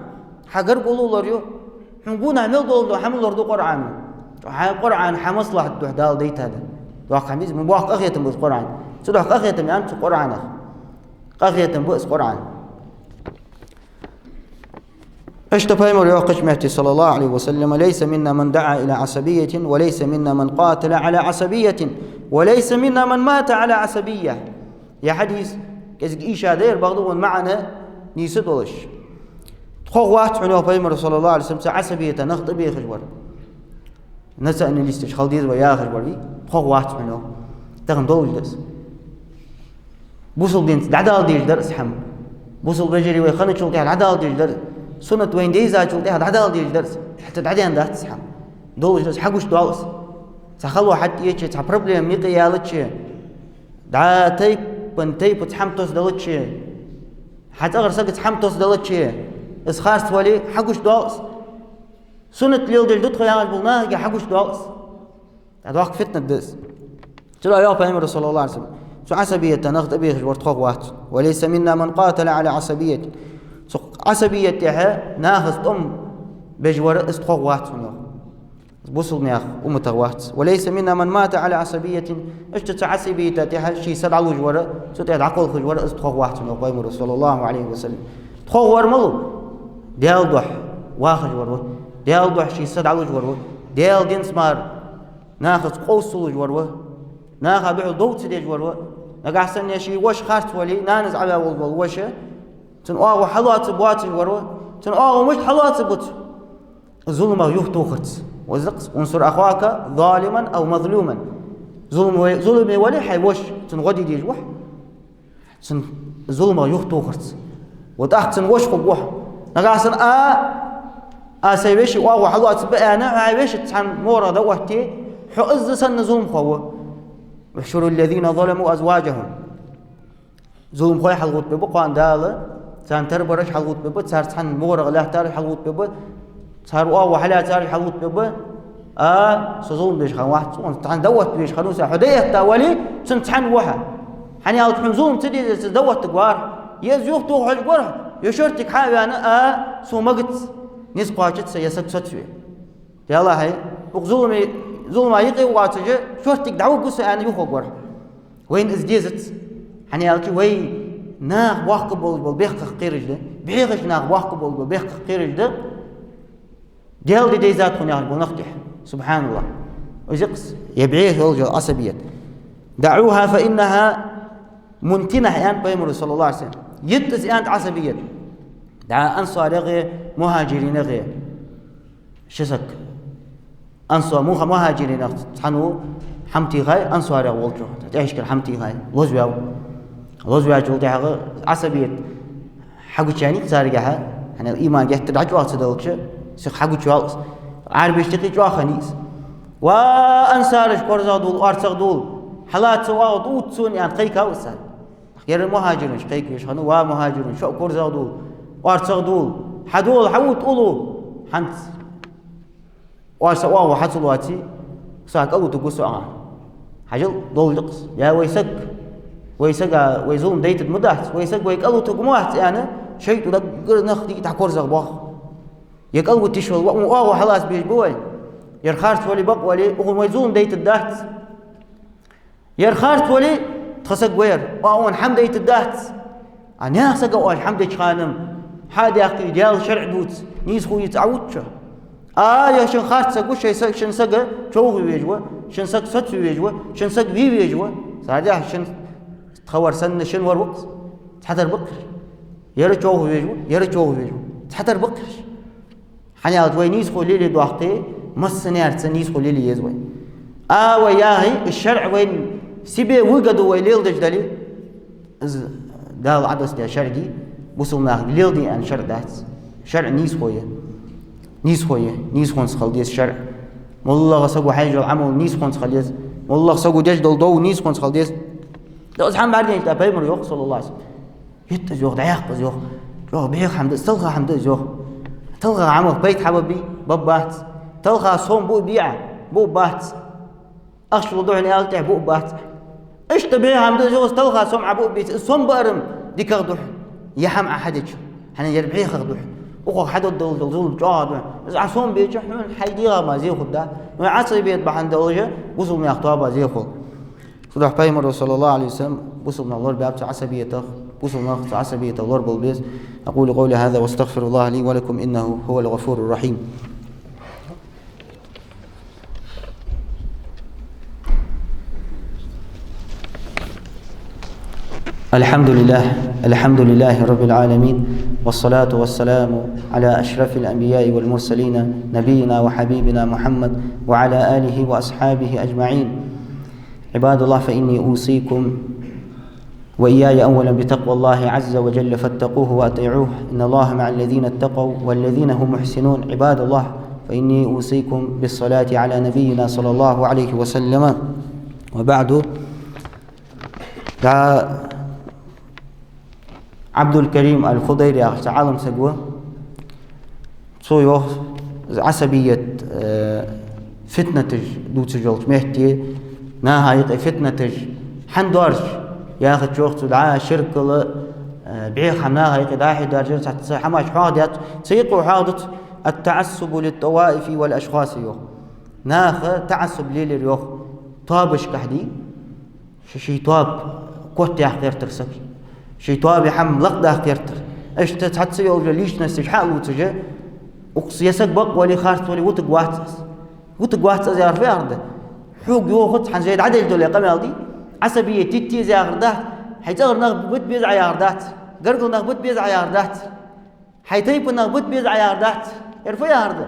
хьа гаргало лораю, хьона гонахьа мел дола хӀама лораду Къуръано. Хьа Къуръан хьа маслахьата духьа Дала дайтад. Доккха хӀама да из, ма боккха къахетам ба из Къуръан. Цудухьа къахетам аьннад цу Къуръанах. Къахетам ба из Къуръан. Иштта пайхамара йоах кхыча метте, саллаллахӀу Ӏалайхи ва саллам: «ليس منا من دعا إلى عصبية، وليس منا من قاتل على عصبية، وليس منا من مات على عصبية». Ер хьадис кӀезига ийша да ер, бакъда вай маӀан нийса долаш. Тхох вац хьона, йоах пайхамара, саллаллахӀу Ӏалайхи ва саллам, цу Ӏасабията нах тӀабехаш вар. Националисташ хила деза вай яхаш вар вий, тхох вац хьона, йоах. Тахан долаш да из. Бусалба динца дӀадала дезаш дар из хӀама. Бусалба вежарий вай хинначул тӀехьа дӀадала дезаш дар из. Суннат вайна дайзачул тӀехьа дӀадала дезаш дар из. ХӀаьта дӀадаьнна дац из хӀама. Долаш да из, хьагуш доал из. Цхьа хало хьатӀаеча, цхьа проблема юкъе яьлча, дӀа тайпан тайпаца хӀама тосдалача, хьа цӀагӀара сагаца хӀама тосдалача, из харц вале, хьагуш доал из. Суннат леладеш да тхо яхаш бола нахага хьагуш доал из. ТӀаккха доккха фитнат да из. Цудухьа йоах пайхамара, саллаллахӀу Ӏалайхи ва саллам, цу Ӏасабията нах тӀабехаш вар тхох вац. «وليس منا من قاتل على عصبية». Цу Ӏасабията тӀехьа нахаца тӀом беш вар, из тхох вац хьона, йоах. Бусалба наьха умматах вац. «وليس منا من مات على عصبية». Иштта цу Ӏасабията тӀехьа ший са дӀалуш вар, цу тӀа дӀакхалхаш вар, из тхох вац хьона, йоах пайхамара, саллаллахӀу Ӏалайхи ва саллам. Тхох вар малув? Даьла духьа вахаш вар ва. Даьла духьа ший са дӀалуш вар ва. Даьла динца мара нахаца къовса ца луш вар ва. Наха духьал дов ца деш вар ва. Нагахьа санна ший воша харц вале, нанас Ӏаваь волаш вола воша, Цун оагӀув хьалоацаргбоацаш вар ва. Цун оагӀув мишта хьалоацаргба цо? Зуламах юхатохарца. Вазакъс, «انصر أخاك ظالما أو مظلوما». Зулам ве-, зуламе вале хьай воша, цунна гӀо де дезаш ва хьо. Цун зуламах юхатохарца. Ва тӀаккха цун воша хургва хьо. Нагахьа санна а, а сай веший оагӀув хьалоацаргба аьнна, хьай вешийца цхьана могӀарагӀа дӀаотте, хьо из санна зуламхо ва. «احشروا الذين ظلموا وأزواجهم». Зуламхой хьалгӀоттабергба кхоана Дала, царна тара бараш хьалгӀоттабергба, цар цхьана могӀарагӀа лаьттараш хьалгӀоттабергба, цар оагӀув хьалаьцараш хьалгӀоттабергба. А, со зулам деш хиннавац, цунца цхьана дӀаотта везаш хиннав со, хьо дӀаэтта вале, цунца цхьана ва хьо. ХӀана аьлча хьона зулам ца дезар, цунца дӀаоттаргвар хьо. Е из юхатоха хьожаргвар хьо, е шортига хьа а ваьнна, а, сона магац, низ кхоачац са, е саг соцаве. Далла хьай, укх зуламе, зулама юкъе воацаш, шортига дӀавугаргва со аьнна юхавоаргвар хьо. Вайна из дезац. ХӀана аьлча вай наха боккха болаш бола бехках кхераш да, бӀехача наха боккха болаш бола бехках кхераш да, Даьла ди дайзад тхона яхаш бола нах тӀехьа. СубхьаналлахӀ. Из я-кх из, е бӀеха йолаш йола Ӏасабият. «دعوها فإنها منتنة», аьннад Пайхамара, саллаллахӀу Ӏалайхи ва саллам. Йита из, аьннад, Ӏасабият. ДӀа ансарех а, мухӀажиринех а ши саг. Ансо-, муха-, мухӀажиринех цхьанне хӀама тийхай, ансарех волчо, тӀехьашкара хӀама тийхай, лозаваьв. Лозаваьчул тӀехьагӀа Ӏасабият хьагучаяьннай царгахьа, хӀана аьлча иман геттара дӀачӀоагӀа ца далча, сиха хьагучаваьв из. Ӏарбашта юкъе чӀоагӀа хиннай из. «Ва ансараш, корзагӀдола, орцагӀдола, хьалаца оагӀув тӀаувца сона», аьнна, кхайкав из царга. Ер мухӀажираш кхайкавеш хиннав: «Ва мухӀажираш, шо а корзагӀдола, орцагӀдола, хьадола, хьаувтта уллув, хӀанз са оагӀув хьа ца лоаций, са кӀалвитаргва со», аьнна. Хьажал, долаш да-кх из. Я вай саг, вай сага вай зулам дайтаргдац, вай саг вай кӀалвитаргвац, аьнна, шайтӀо даггара нах диъ дӀакорзагӀбоах. Е кӀалвита йиш йола ва, укхун оагӀув хьалаца безаш ба вай. Ер харц вале, бакъ вале, укхунна вай зулам дайтаргдац. Ер харц вале, тха саг ва ер, укхунна хӀама дайтаргдац. А наьха сага оаш хӀама деча хана-м, хьа а даьккхе, Даьла шарӀ дувца, нийсхо йийца Ӏовутт шо. А, ер шун харц саг ва, шоай са-, шун саг човхаве везаш ва, шун саг соцаве везаш ва, шун саг ве везаш ва. Цар дехьа шун тха вар санна шун вар ва-кх из. Цхьатарра ба-кх ераш. Ер човхаве везаш ва, ер човхаве везаш ва. Цхьатарра ба-кх ераш. ХӀана аьлча вай нийсхо лелае доахке, массанеца нийсхо лелае еза вай. А вай яхе, из шарӀ вайна себе выгода вай леладеш дале, из Дала Ӏодоссадаь шарӀ дий, бусалба наха леладе аьнна шарӀ дац. ШарӀ нийсхо я. Нийсхо я. Нийсхонца хила деза шарӀ. МоллагӀа саго хьаеш йола Ӏамал нийсхонца хила деза. МоллагӀа саго деш дола дов нийсхонца хила деза. Из хӀама бӀаргадайначул тӀехьагӀа Пайхамара йоах, саллаллахӀу Ӏалайхи ва саллам: «Йита из, йоах, дӀаяккха из, йоах. ЧӀоагӀа бӀеха хӀама да из, талха хӀама да из, йоах. Талхах Ӏамалах пайда хьабаргбий? Баргбац. Талха сом буаргбий Ӏа? Буаргбац. Ахча лургда хьона аьлча тӀехьа? Буаргбац. Иштта бӀеха хӀама да из, йоах, из талха сом Ӏа буаргбеце, из сом баар-м дикагӀа да хьона, ер хӀама Ӏа хьадича. ХӀана аьлча ер бӀехагӀа да хьона. Укхох хьадоалаш дола зулам чӀоагӀагӀа да хьона. Из Ӏа сом беча, хьона хьай дегӀа мара зе хургда. Но Ӏасабият бахьан долаш бусалба наьха тоаба зе хул». Цудухьа Пайхамара, саллаллахӀу Ӏалайхи ва саллам, бусалба нах лорабаьб цу Ӏасабиятах, бусалба нах цу Ӏасабиятах лорабала беза. أقول قولي هذا وأستغفر الله لي ولكم إنه هو الغفور الرحيم. الحمد لله، الحمد لله رب العالمين، والصلاة والسلام على أشرف الأنبياء والمرسلين، نبينا وحبيبنا محمد وعلى آله وأصحابه أجمعين. عباد الله، فإني أوصيكم وإياي أولا بتقوى الله عز وجل، فاتقوه وأطيعوه، إن الله مع الذين اتقوا والذين هم محسنون. عباد الله، فإني أوصيكم بالصلاة على نبينا صلى الله عليه وسلم. وبعد. ДӀа Ӏабдул-Карим ал-Худайри яхаш цхьа Ӏалам саг ва. Цо йоах, из Ӏасабият, э, фитнаташ дувцаш йолча метте, наха юкъе фитнаташ хӀана доаржад яхача, йоах цо, дӀа ширкал, э, бӀеха хӀама наха юкъе дӀа-хьа доаржадар, цхьацца хӀамаш хьоахадаьд, цу юкъе хьоахадаьд «التعصب للطوائف والأشخاص», йоах. Наха таӀассуб лелаяр, йоах, тоабашкахьа дий. Ший-ший тоаба котъяккха гӀертар саг. Ший тоабан хӀама лакхдаккха гӀертар. Иштта цхьацца йолча личносташ хьалувцаш, укхаза ер саг бакъ вале, харц вале, вутаргвац из. Вутаргвац из яхар фу яхар да? Хьога йоахац, хӀанз вай дӀадеш дола къамаьл дий, Ӏасабият йитте еза яхар дац, хьай цӀагӀара нах бита беза Ӏа яхар дац. Гаргара нах бита беза Ӏа яхар дац. Хьай тайпан нах бита беза Ӏа яхар дац. Ер фу яхар да?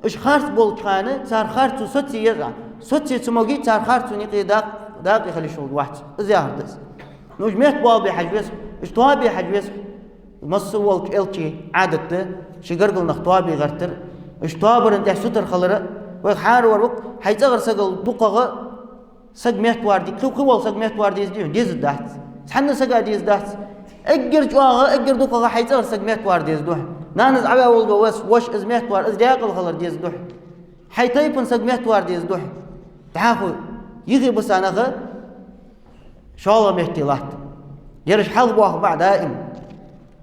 Уж харц болча хана цар харцо соцае еза Ӏа. Соцае ца моге, цар харцо никъе дакъа, дакъа хила йиш йолаш вац. Из яхар да из. Ну, уж метта боалабе хьажа веза, уж тоабе хьажа веза. Масса волча элчий Ӏадат да ший гаргара нах тоабе гӀертар. Уж тоабара тӀа сутара хилар. Вайх хӀара вар ва-кх, хьай цӀагӀара сагал дукхагӀа саг метта вар де-, кхы, кхы вола саг метта вар деза дий хьона? Деза дац. Цхьанне сага деза дац. Эггара чӀоагӀа, эггара дукхагӀа хьай цӀагӀара саг метта вар деза духьа. Нанас Ӏаваь волга вес, воша из метта вар, из даькъала хилар деза духьа. Хьай тайпан саг метта вар деза духьа. ДӀахо йихи баса нах шоллагӀа метте латт. Ераш хьалха боахаргба Ӏа даим.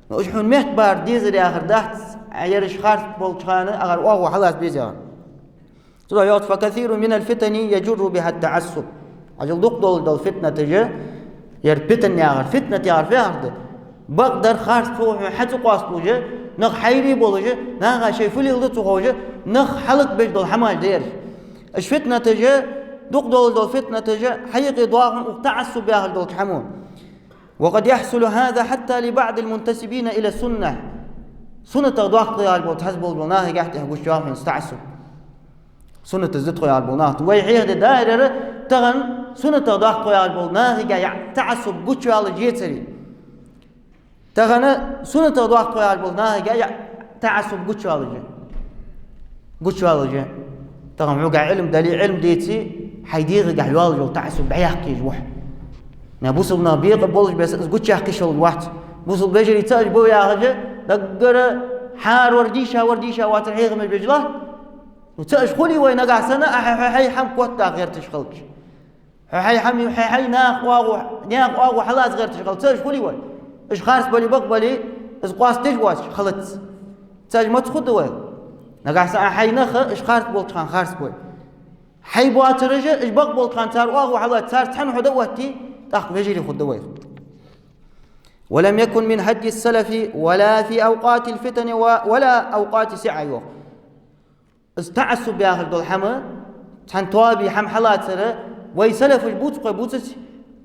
Но уж хьона метта бар дезар яхар дац, Ӏа ераш харц болча хана ахар оагӀув хьалаца беза яхар. Цудухьа йоах: «فكثير من الفتن يجر بها التعصب». Хьажал, дукха долаш дола фитнаташ, ер питан яхар, фитнат яхар фу яхар да? Бакъдар, харц хӀама хьона хьа ца къоасталуш, нах хьайра болаш, наха шоай фу леладу ца ховш, нах хӀалакбеш дола хӀамаш да ераш. Уж фитнаташ, дукха долаш дола фитнаташ, хьа юкъе доагӀа укх таӀассуб яхаш долча хӀамо. «وقد يحصل هذا حتى لبعض المنتسبين إلى السنة». СуннатагӀа доккха яхаш бола, хьаза болаш бола нахагахьа тӀехьа гучайоал хьона из таӀассуб. Суннатаца да тхо яхаш бола нах. Вай хьехаде дайрара тахан суннатагӀа доккха яхаш бола нахагахьа таӀассуб гучавалаш ецаре. Тахан суннатагӀа доккха яхаш бола нахагахьа таӀассуб гучавалаш я. Гучавалаш я. Тахан хьога Ӏилма дале, Ӏилма деце, хьай дегӀагахьа йоалаш йола таӀассуб дӀаяккха езаш ва хьо. Нах, бусалба нах бекъа болаш беса из гучаяккха йиш йолаш вац. Бусалба вежарий ца уж ба яхаш, даггара хӀара вар дийша, вар дийша вацар хьехамаш беш латт. Ну, ца уж хуле вай, нагахьа санна Ӏа хьай, хьай, хьай хӀама котдаха гӀерташ хилча. Хьо хьай хӀама, хьай, хьай наха оагӀув, наьха оагӀув хьалаца гӀерташ хилча, ца уж хуле вай? Уж харц бале, бакъ бале, из къоастадеш воацаш хилац. Ца уж маца хургда вай? Нагахьа санна Ӏа хьай нах, уж харц болча хана харц бой. Хьай боацараш, уж бакъ болча хана цар оагӀув хьалаца, царца цхьана хьо дӀаотте, тӀаккха вежарий хургда вай. «ولم يكن من هدي السلف ولا في أوقات الفتن و-، ولا أوقات السعة», йоах. Из таӀассуб яхаш дола хӀама, цхьан тоабе хӀама хьалацар, вай салафаш бувций, кхы бувцац,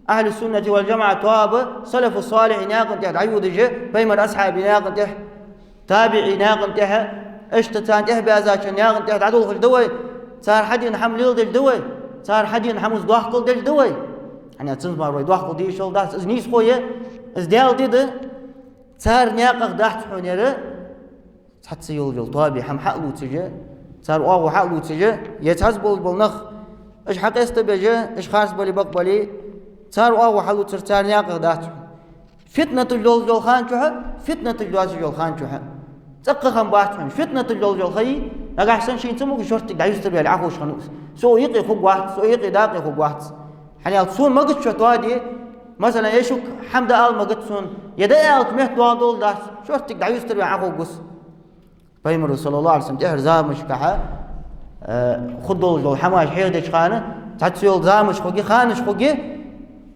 ахьлу суннати вал жамаӀа тоаба, салафу салихь наькъа тӀа дӀайодаш, пайхамара асхьабий наькъа тӀа, табиӀий наькъа тӀа, иштта царна тӀехьа баьзача наькъа тӀа дӀадолхаш да вай, цар хьадена хӀама леладеш да вай, цар хьадена хӀамаца доккхал деш да вай. ХӀана аьлча цунца мара вай доккхал де йиш йолаш дац, из нийсхо я, из Даьла ди да, цар наькъах дац хьона ер. Цхьацца йолаш йола тоабе хӀама хьа а лувцаш, цар оагӀув хьа а лувцаш, е цхьацца болаш бола нах, уж хьакъестабеш, уж харц бале, бакъ бале, цар оагӀув хьалувцар цар наькъах дац хьона. Фитнаташ йолаш йола хана чухь, фитнаташ доацаш йола хана чухь цӀаккха хӀама бац хьона. Фитнаташ йолаш йола ха йий, нагахьа санна шийна ца мугу шортига дӀаюстарбаьле Ӏоховш хиннав из. Со укх юкъе хургвац, со укх юкъе дакъа хургвац. ХӀана аьлча сона магац шо тоаде, масала, е шуга хӀама дӀаала магац сона, е дӀааьлча метта доагӀа долаш дац, шортига дӀаюстарбаьле Ӏоховргва со. Пайхамара, саллаллахӀу Ӏалайхи ва саллам, тӀехьара замашкахьа, э, хургдолаш дола хӀамаш хьехадеча хана, цхьацца йола замаш хургья, ханаш хургья,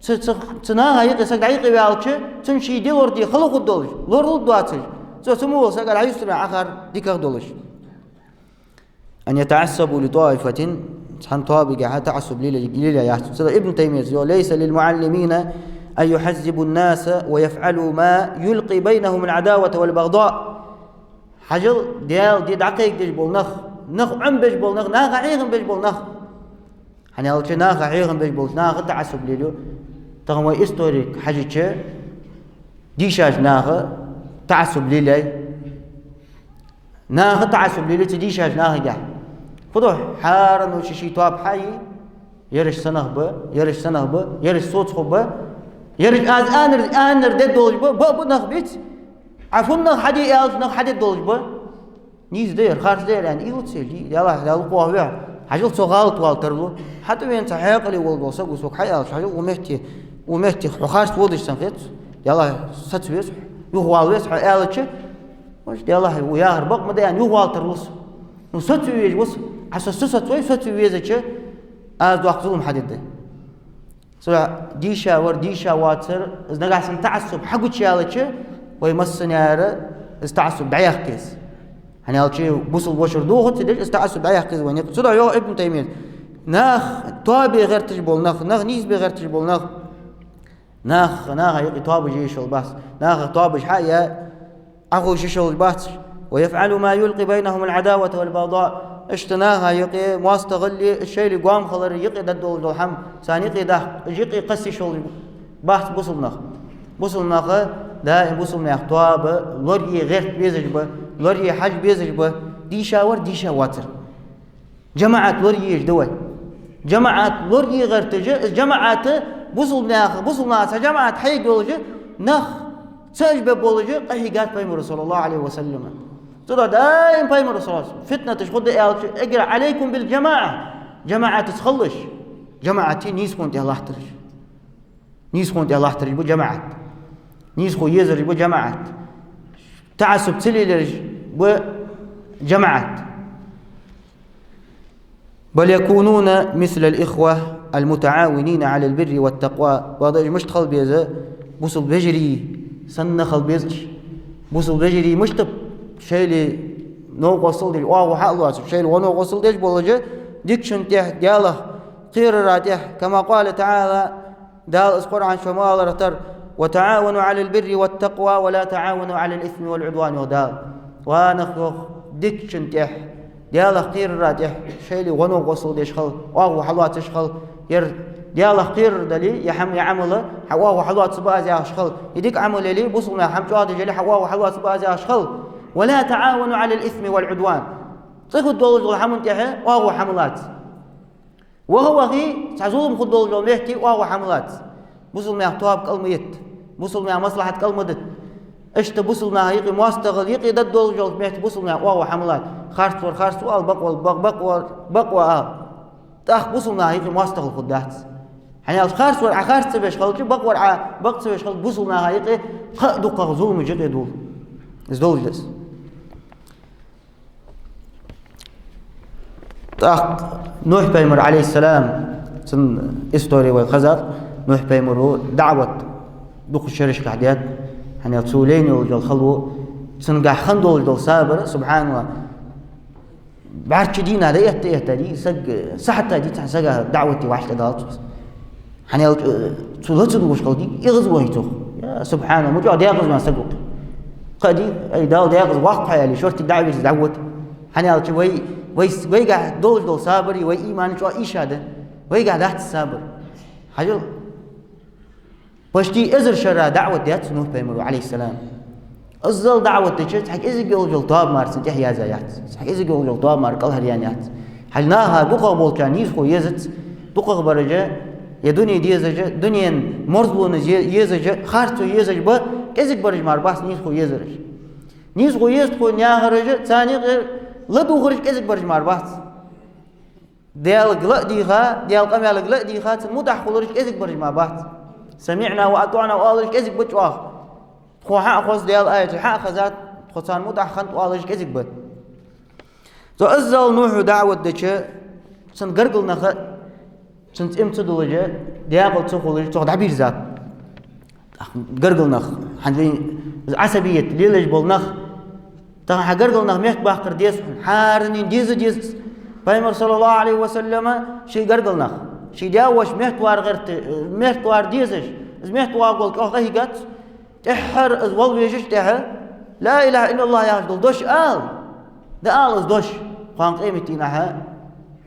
цу, цу, цу наха юкъе саг дӀаюкъеваьлча, цунна ший де лораде хала хургдолаш, лоралургдоацаш, цо цу мо волча сагага дӀаюстарбаьле Ӏохар дикагӀа долаш. «أن يتعصبوا لطائفة», цхьан тоабагахьа таӀассуб лелае, лелае яц. Цудухьа Ибн Таймийяс йоах: «ليس للمعلمين أن يحزبوا الناس ويفعلوا ما يلقي بينهم العداوة والبغضاء». Хьажал, Даьла ди дӀакхайкадеш бола нах, нах Ӏомабеш бола нах, наха хьехам беш бола нах. ХӀана аьлча наха хьехам беш болча наха таӀассуб лелаю. Тахан вай историк хьажача, дийшача наха таӀассуб лелаяьй. Наха таӀассуб лелаю цу дийшача нахагахьа. Фу да, хӀаране ший-ший тоаба хьайий, ераш са нах ба, ераш са нах ба, ераш соцахой ба, ераш аз аьннар, аьннар дергдолаш ба, ба, ба нах бийц, Ӏа фуннагӀа хьаде аьлча нах хьадергдолаш ба. Нийса да ер, харц да ер аьнна, уйла ца е, Даьлахьа, Даьла укхох вехьа. Хьажал, цо гӀалат вала тарлу. ХӀаьта вайна цхьа хьаькъале вола саг ва, сога хьаалча, хьажал, укх метте, укх метте хьо харц водаш санна хет сона. Даьлахьа, сацаве со, юхавала веза хьо аьлча, вож, Даьлахьа, укх яхар бакъ ма да аьнна, юхавала тарлу со. Ну, сацаве везаш ва со. Ӏа со, со сацавой, сацаве везача, аз доккха зулам хьадергда. Цудухьа дийша вар, дийша вацар, из нагахьа санна таӀассуб хьагучаяьлча, вай массане а из таӀассуб дӀаяккха еза. ХӀана аьлча бусалба вошар дохац деш, из таӀассуб дӀаяккха еза вайна юкъе. Цудухьа йоах Ибн Таймийяс: нах тоабе гӀерташ бола нах, нах нийсбе гӀерташ бола нах, Нах, наха юкъе тоабаш е йиш йолаш бац. Наха тоабаш хьа а яь, Ӏоховша йиш йолаш бац. «ويفعل ما يلقي بينهم العداوة والبغضاء». Иштта наха юкъе моастагӀал е шоайла гоама хилар юкъе дергдолаш дола хӀама царна юкъе даккха, юкъе кхосса йиш йолаш бац бусалба нах. Бусалба нах даим бусалба наьха тоаба лорае гӀерта безаш ба, лорае хьажа безаш ба, дийша вар, дийша воацар. ЖамаӀат лорае езаш да вай. ЖамаӀат лорае гӀерташ, из жамаӀат бусалба наьха, бусалба наьха цхьа жамаӀат хьайга йолаш, нах ца аш бе болаш, къахьийгад Пайхамара, صلى الله عليه وسلم. Цудухьа даим Пайхамара, صلى الله عليه وسلم, фитнаташ хургда аьлча, эггара: «عليكم بالجماعة». ЖамаӀатаца хилалаш. ЖамаӀат нийсхо тӀа латтараш. Нийсхо тӀа латтараш ба жамаӀат. Нийсхо езараш ба жамаӀат. ТаӀассуб ца лелаераш ба жамаӀат. «بل يكونون مثل الإخوة المتعاونين على البر والتقوى». Бакъда уж мишта хила беза, бусалба вежарий санна хила беза уж. Бусалба вежарий мишта ба, шоайла новкъостал деш, оагӀув хьа а лоацаш, шоайла гӀо-новкъостал деш болаш, дикачун тӀа, Далах кхерара тӀа, كما قال تعالى, Дала из Къуръан чу ма аллара тара: «وتعاونوا على البر والتقوى ولا تعاونوا على الإثم والعدوان», йоах Дала. Ва нах, йоах, дикачун тӀа, Далах кхерара тӀа шоайла гӀо-новкъостал деш хила, оагӀув хьалоацаш хила. Ер Далах кхерар дале, е хӀама, е Ӏамал, хьа оагӀув хьалоацаргба аз яхаш хила. Е дика Ӏамал яле, бусалба наьха хӀама чӀоагӀдеш яле, хьа оагӀув хьалоацаргба аз яхаш хила. «ولا تعاونوا على الإثم والعدوان». ЦӀи хургдолаш дола хӀаман тӀа оагӀув хьа ма лаца. Ваха-вахе, цхьа зулам хургдолаш дола метте оагӀув хьа ма лаца. Бусалба наьха тоаба кӀал ма етта. Бусалба наьха маслахьат кӀал ма дитта. Иштта бусалба наха юкъе моастагӀал юкъе дергдолаш долча метте бусалба наьха оагӀув хьа ма лаца. Харцвар харц ва ала, бакъвар бакъ-, бакъвар бакъ ва ала. ТӀаккха бусалба наха юкъе моастагӀал хургдац. ХӀана аьлча харцвар Ӏа харц ца беш хилча, бакъвар Ӏа бакъ ца беш хилча, бусалба наха юкъе кхы а дукхагӀа зуламаш юкъе дулл. Из долаш да из. ТӀаккха Нухь-пайхамар, عليه السلام, цун истори вай хезад. Нухь-пайхамара даӀват дукха шерашкахь даьд, хӀана аьлча цо лайна йолаш йола хало, цунгахь хинна долаш дола сабар, субхьаналлахӀ. БӀарчча дийнахьа дӀаэтта-этта дий, саг, сахьата дий цхьан сага даӀвате вӀаштӀехьадалац. ХӀана аьлча, э, цо ла ца дуаш хилча дий, эгӀазвахе цох. Я, субхьаналлахӀ, мичахьа декъаза ва саг укх. Кхы а дий, ай, Дала декъаза ваккха хьо аьле, шортта даӀват дӀавода. ХӀана аьлча вай, вай, вайгахь долаш дола сабар, вай иман чӀоагӀа ийша да. Вайгахь дац сабар. Хьажал, почти эзар шера даӀват даьд цо, Нухь-пайхамара, عليه السلام. Иззал даӀват дича, цхьа кӀезига йолаш йола тоаба мара цунна тӀехьа яздаь яц. Цхьа кӀезига йолаш йола тоаба мара кӀалхаръяьнна яц. Хьажал, наха дукхагӀа болчарна нийсхо езац, дукхагӀа бараш, е дунен дезаш, дунен марзлонаш е-, езаш, харцо езаш ба, кӀезига бараш мара бац нийсхо езараш. Нийсхо еза тхона яхараш, царна юкъера ладувгӀараш кӀезига бараш мара бац. Даьлага ла а дийха, Даьла къамаьлага ла а дийха, цунна мутӀахьа хулараш кӀезига бараш мара бац. «سمعنا وأطعنا» оалараш кӀезига ба чӀоагӀа. Тхо хьа а хоза, Даьла аяташ хьа а хезад, тхо царна мутӀахьа хиннад оалараш кӀезига ба. Цо иззал Нухьа даӀват дича, цун гаргара нах а, цун цӀи ма ца дуллаш, декъала ца хулаш, цох дӀабийрзад. Гаргара нах, хӀанз вай из Ӏасабият лелаеш бола нах, тахан хьа гаргара нах меттабаккхар деза хьона, хӀаранена деза дезац. Пайхамар, صلى الله عليه وسلم, ший гаргара нах, ший даь-воша меттавар гӀерта, меттавар дезаш, из меттавоагӀаш вола чӀоагӀа къахьийгад цо. ТӀеххьара из вала везача тӀехьа, «لا إله إلا الله» яхаш дола дош ала. ДӀаала из дош, кхоана къематдийнахьа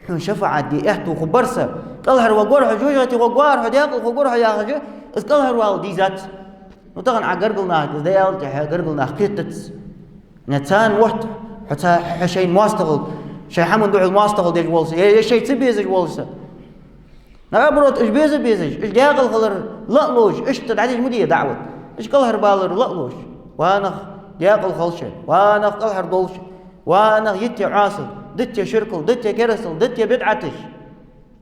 хьона шафаӀат де аьттув хургбар са. КӀалхарваргвар хьо, жожагӀате гӀоргвар хьо, декъала хургвар хьо яхаш, из кӀалхарвала дийзад цо. Ну, тахан Ӏа гаргара нахага из дӀааьлча, гаргара нах кхетац. Царна мотт, хьо ца, хьо шоай моастагӀал, шоай хӀаман духьал моастагӀал деш вола са, е, е шоай ца безаш вола са. Наоборот, уж беза безаш, уж декъала хилар ла а ловш, иштта дӀадеш ма дий даӀват. Уж кӀалхарбалар ла а ловш. Ва нах, декъала хила шо. Ва нах, кӀалхардовла шо. Ва нах, йита Ӏоасал, дита ширкал, дита керастал, дита бидӀаташ.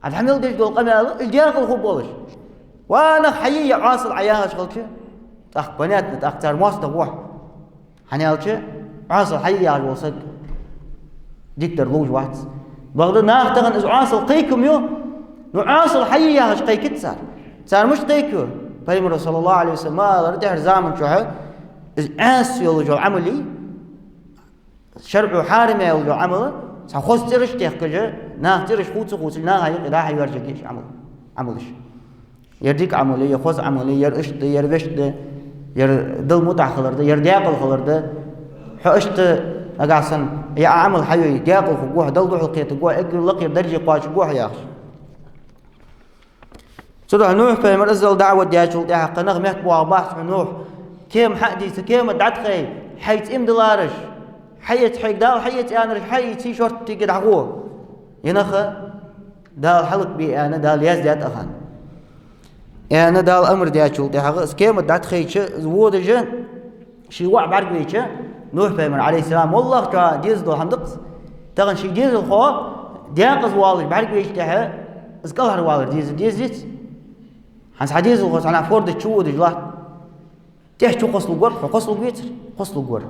Ӏа дӀа мел деш дола къамаьл, уж декъала хургболаш. Ва нах, хьае Ӏоасал Ӏа яхаш хилча, тӀаккха, понятно, тӀаккха цар моастагӀа ва хьо. ХӀана аьлча, Ӏоасал хьае яхаш вола саг дикадар ловш вац. Бакъда наха тахан из Ӏоасал кхайкам ю, ну, Ӏоасал хьае яхаш кхайкац цар. Цар мишта кхайка? Пайхамара, صلى الله عليه وسلم, ма аллара, тӀеххьарча заман чухь из Ӏаьса йолаш йола Ӏамал, шарӀо хьарам яь йолаш йола Ӏамал, цхьа хоза цӀераш техкаш, наха цӀераш хувца-хувцаш, наха юкъе дӀа-хьа йоаржаргья уж Ӏамал, Ӏамалаш. Ер дика Ӏамал я, ер хоза Ӏамал я, ер иштта да, ер вешта да, ер Далла мутӀахьа хилар да, ер даькъала хилар да. Хьо иштта нагахь санна, е Ӏамал хьайой, даькъала хургва хьо, Далла духьал кхетаргва хьо, эггара лакхера дарже кхоачаргва хьо яхаш. Цудухьа Нухь пайхамар иззал даӀват даьчул тӀехьагӀа нах меттабоагӀаргбац хьона, Нухь. Кема хьа а дийца, кема дӀатӀахай, хьайца иман диллараш, хьаэца хьайга Дала хьаэца аьннараш хьаийца, шорттига дӀагӀо. Е нах Дала хьалакбе аьнна, Дала яздаьд ахана. Аьнна, Дала амар даьчул тӀехьагӀа, из кема дӀатӀахайча, из водаш, ший воӀ бӀаргавайча, Нухь пайхамар, Ӏалайхи ссалам, валлахь, чӀоагӀа дезал дола хӀама да-кх из. Тахан ший дезалхо даькъаза воалаш бӀаргавайча тӀехьа, из кӀалхарвалар деза, деза дац. ХӀанз хьа дезалхо цхьаннахьа форда чу водаш латт. ТӀехьа чу кхоссалургвар, хьо кхоссалургвецар, кхоссалургвар.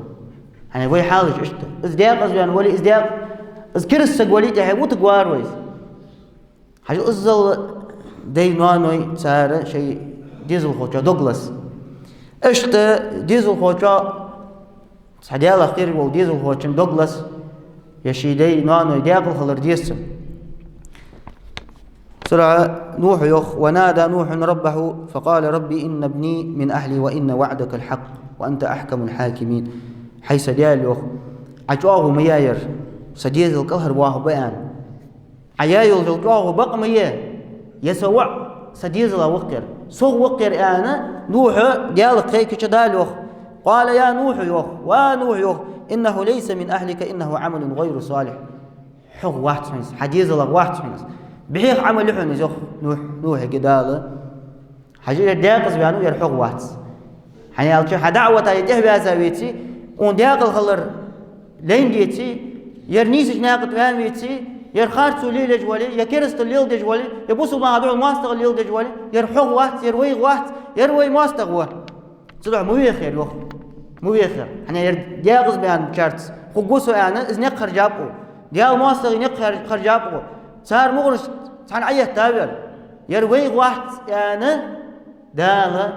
ХӀана вай хьалаш иштта. Из даькъаза ваьнна вале, из даькъ-, из кераста саг вале, тӀехьа вутаргвар вай из. Хьажал, иззал дай-ноаной цар шоай дезалхочоа дог лац. Иштта дезалхочоа, цхьа Даьлах кхераш вола дезалхочун дог лац, е ший дай-ноаной даькъала хилар деза цун. Цудухьа Нухьа йоах: «ونادى نوح ربه فقال رب إن ابني من أهلي وإن وعدك الحق وأنت أحكم الحاكمين». ХӀай са Даьла, йоах, Ӏа чӀоагӀо ма яьй ер, са дезал кӀалхарвоаккхаргба аьнна. Ӏа яь йола чӀоагӀо бакъ ма яьй, ер са воӀ са дезала ва-кх ер, сох ва-кх ер аьнна, Нухьа Даьлага кхайкача, Дала йоах: «قال يا نوح», йоах, ва Нухь, йоах, «إنه ليس من أهلك إنه عمل غير صالح». Хьох вац хьона из, хьа дезалах вац хьона из. Бехк Ӏамал я хьона из, йоах Нухь-, Нухьага Дала. Хьажал, ер даькъаза ваьннав, ер хьох вац. ХӀана аьлча, хьа даӀвата ер тӀехьаваьза веце, укхун даькъала хилар лайна деце, ер нийсача наькъа тӀа ваьнна веце, ер харцо лелаеш вале, е керастал леладеш вале, е бусалба наха духьал моастагӀал леладеш вале, ер хьох вац, ер вайх вац, ер вай моастагӀа ва. Цудухьа ма веха ер, йоах. Ма веха ер. ХӀана ер даькъаза ваьнначарца хургва со аьнна, из никъ хержаб укхо. Даьла моастагӀий никъ хер-, хержаб укхо. Цар мугӀарашца цхьана Ӏоеттав ер. Ер вайх вац аьнна, Дала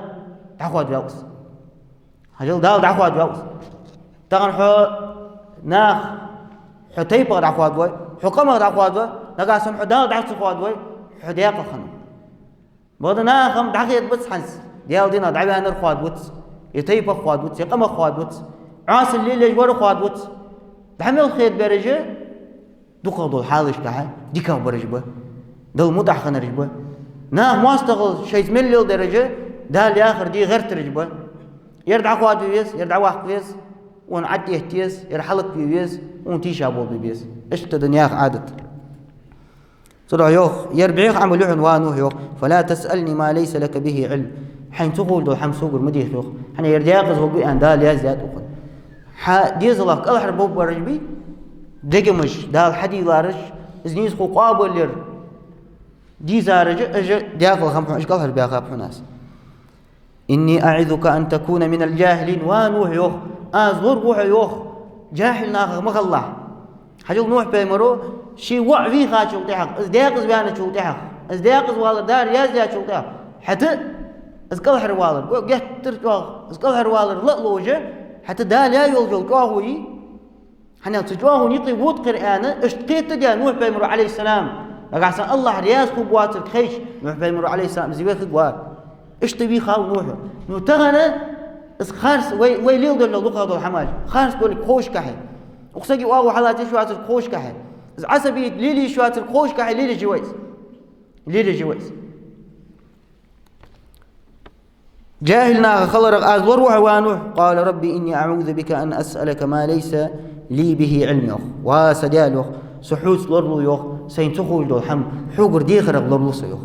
дӀахоадаваьв из. Хьажал, Дала дӀахоадаваьв из. Тахан хьо наха, хьо тайпах дӀахоадавой, хьо къамах дӀахоадавой, нагахьа санна хьо Дала дӀа ца хоадавой, хьо даькъала хиннав. Бакъда наха-м дӀахетабац хӀанз, Даьла динах дӀаваьннар хоадавац, е тайпах хоадавац, е къамах хоадавац, Ӏоасал лелаеш вар хоадавац. ДӀа мел хетабераш дукхагӀа дола хьалашкахьа дикагӀа бараш ба, Далла мутӀахьа хиннараш ба. Наха моастагӀал шоайца мел леладераш Дала яхар де гӀертараш ба. Ер дӀахоадаве веза, ер дӀаваккха веза, укхунна Ӏад этта еза, ер хьалакве веза, укхунна тийшаболабе беза. Иштта да наьха Ӏадат. Цудухьа йоах, ер бехк Ӏамал я хьона, ва Нухь, йоах: «فلا تسألني ما ليس لك به علم». Хьайна ца ховш дола хӀама согара ма деха, йоах. ХӀана ер даькъаза хургва аьнна Дала яздаьд укхунна. Хьа дезалах кӀалхарбовбараш бий, дегамаш, Дала хьадийлараш, из нийсхо къоабалъяр дийзараш, уж даькъала хиннаб хьона, уж кӀалхарбаьхаб хьона аз. «إني أعظك أن تكون من الجاهلين», ва Нухь, йоах, аз лораргва хьо, йоах, жахӀил нахах ма хилалахь. Хьажал, Нухь пайхамаро ший воӀ вийхачул тӀехьагӀа, из даькъаза ваьнначул тӀехьагӀа, из даькъаза валар Дала яздаьчул тӀехьагӀа, хӀаьта из кӀалхарвалар, го геттара чӀоагӀа, из кӀалхарвалар ла а ловш, хӀаьта Дала яь йола чӀоагӀо йий, хӀана аьлча цу чӀоагӀон юкъе вода-кх ер аьнна, иштта кхетадаь Нухь пайхамаро, Ӏалайхи ссалам, нагахьа санна АллахӀ раьза хургвоацилга хайча, Нухь пайхамаро, Ӏалайхи ссалам, из вехаргва. Иштта вийхав Нухь. Ну, тахан из харц, вай, вай леладер дукхагӀа дола хӀамаш, харц долга ховшшехь, укх сага оагӀув хьалаца йиш йоацилга ховшшехь, из Ӏасабият лелае йиш йоацилга ховшшехь лелаеш я вай из. Лелаеш я вай из. ЖахӀил нахах хиларах аз лораргва хьо, ва Нухь. «قال رب إني أعوذ بك أن أسألك ما ليس لي به علم», йоах. Ва са Даьла, йоах, со хьоца лоралу, йоах, сайна ца ховш дола хӀама хьогара дехарах лоралу со, йоах.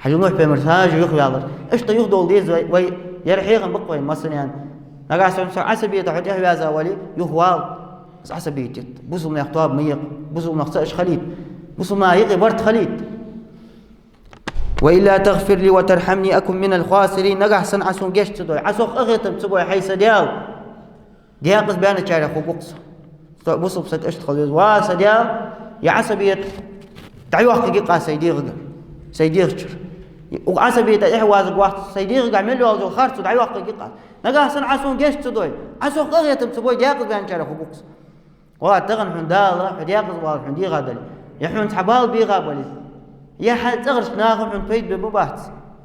Хьажал, Нухь пайхамар сажа юхаваьлар. Иштта юхадовла деза вай, вай, ер хьехам ба-кх вайна массанена. Нагахьа санна со Ӏасабиятах хьо тӀехьаваьза вале, юхавала. Из Ӏасабият дитт. Бусалба наьха тоаба ма екъа. Бусалба нах цаӀ уж хилийта. Бусалба наха юкъе барт хилийта. «وإلا تغفر لي وترحمني أكن من الخاسرين». Нагахьа санна Ӏа сона гешт ца дой, Ӏа сох къахетам ца бой, хӀай са Даьла, даькъаза баьнначарех хургва-кх со. Со бусалба саг иштта хила веза. Ва са Даьла, ер Ӏасабият дӀайоаккхаргья-кх аз сай дегӀага, сай дегӀа чура. Укх Ӏасабиятах эхь вазаргвац, сай дегӀагахь мел йолаш йола харцо дӀайоаккхаргья-кх аз. Нагахьа санна Ӏа сона гешт ца дой, Ӏа сох къахетам ца бой, даькъаза баьнначарех хургва-кх со. Ва, тахан хьона Дала хьо даькъаза валар хьона дегӀа дале, е хьона цхьа бала бийгӀа бале, е хьа цӀагӀарча наха хьона пайда бе ма бац,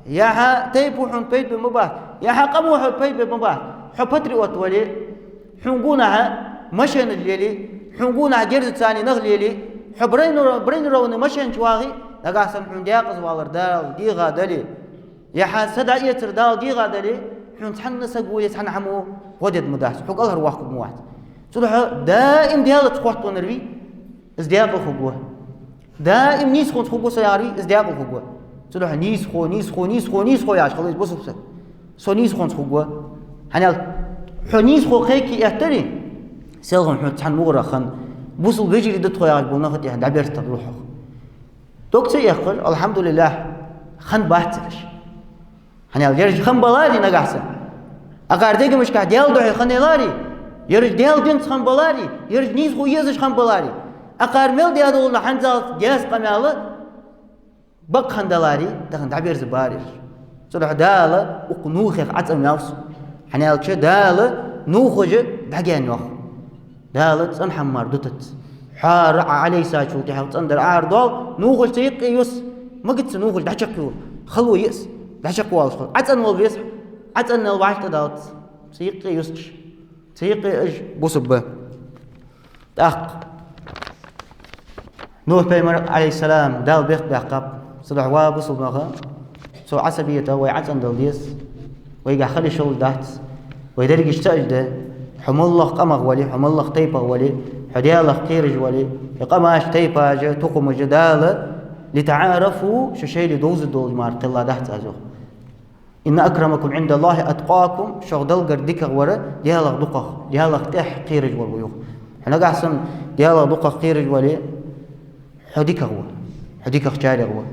Е хьа тайпо хьона пайда бе ма бац, е хьа къамо хьона пайда бе ма бац. Хьо патриот вале, хьона гонахьа машенаш леле, хьона гонахьа герзаца цани нах леле, хьо брониров-, бронированный машен чу вагӀе, нагахьа санна хьона декъаза валар Дала дегӀа дале, е хьа са дӀаэцар Дала дегӀа дале, хьона цхьанна саго е цхьанна хӀамо гӀо дергда ма дац, хьо кӀалхарваккхаргва ма вац. Цудухьа даим Даьлаца хоттавеннар вий, из декъала хургва. Даим нийсхонца хургва со яхар вий, из декъала хургва. Цудухьа нийсхо, нийсхо, нийсхо, нийсхо яхаш хила веза бусалба саг. Со нийсхонца хургва. ХӀана аьлча, хьо нийсхо кхайке эттаре, селхан хьона цхьан мугӀарах хинна, бусалба вежарий да тхо яхаш бола нах тӀехьа дӀаберзаргда хьох. Дог ца эккхар, алхьамдулиллахь, хиннабац ераш. ХӀана аьлча, ераш хиннабаларе нагахьа санна, акхар дегашка Даьла духьа хиннаяларе, ераш Даьла динца хиннабаларе, ераш нийсхо езаш хиннабаларе, акхар мел даь дола хӀанзалца даьса къамаьл бакъ хиннадаларе, тахан дӀаберзабар ераш. Цудухьа Дала укх Нухах ӀацӀанваьв со. ХӀана аьлча, Дала Нухага дӀагаьна йоах. Дала цӀена хӀама мара дутац. Хьоара Ӏа Ӏалайхи ссалату вассалам тӀехьа цӀендар арадоал, Нухаш цу юкъе юс. Магац Нухаш дӀачакхйоал. Хало я из. ДӀачакхвоалаш хила. ӀацӀанвала веза. ӀацӀанвала вӀаштӀадалац. Цу юкъе юсаш. Цу юкъе уж бусалба ба. ТӀаккха Нухь пайхамар, Ӏалайхи ссалам, Дала бехк баьккхаб. Цудухьа, ва бусалба нах, цу Ӏасабиятах вай ӀацӀандала деза. Вайгахь хила йиш йолаш дац. Вай дерригаш ца уж да. Хьо моллагӀа къамах вале, хьо моллагӀа тайпах вале, хьо Даьлах кхераш вале, е къамаш, тайпаш, тукхамаш Дала, «لتعارفوا», шо шоайла довза долаш мара кхелла дац аз йоах. «إن أكرمكم عند الله أتقاكم», шух Даллагара дикагӀвар Даьлах дукхагӀа, Даьлах тӀех кхераш вар ва йоах. Хьо нагахьа санна Даьлах дукхагӀа кхераш вале, хьо дикагӀа ва, хьо дикагӀчарех ва.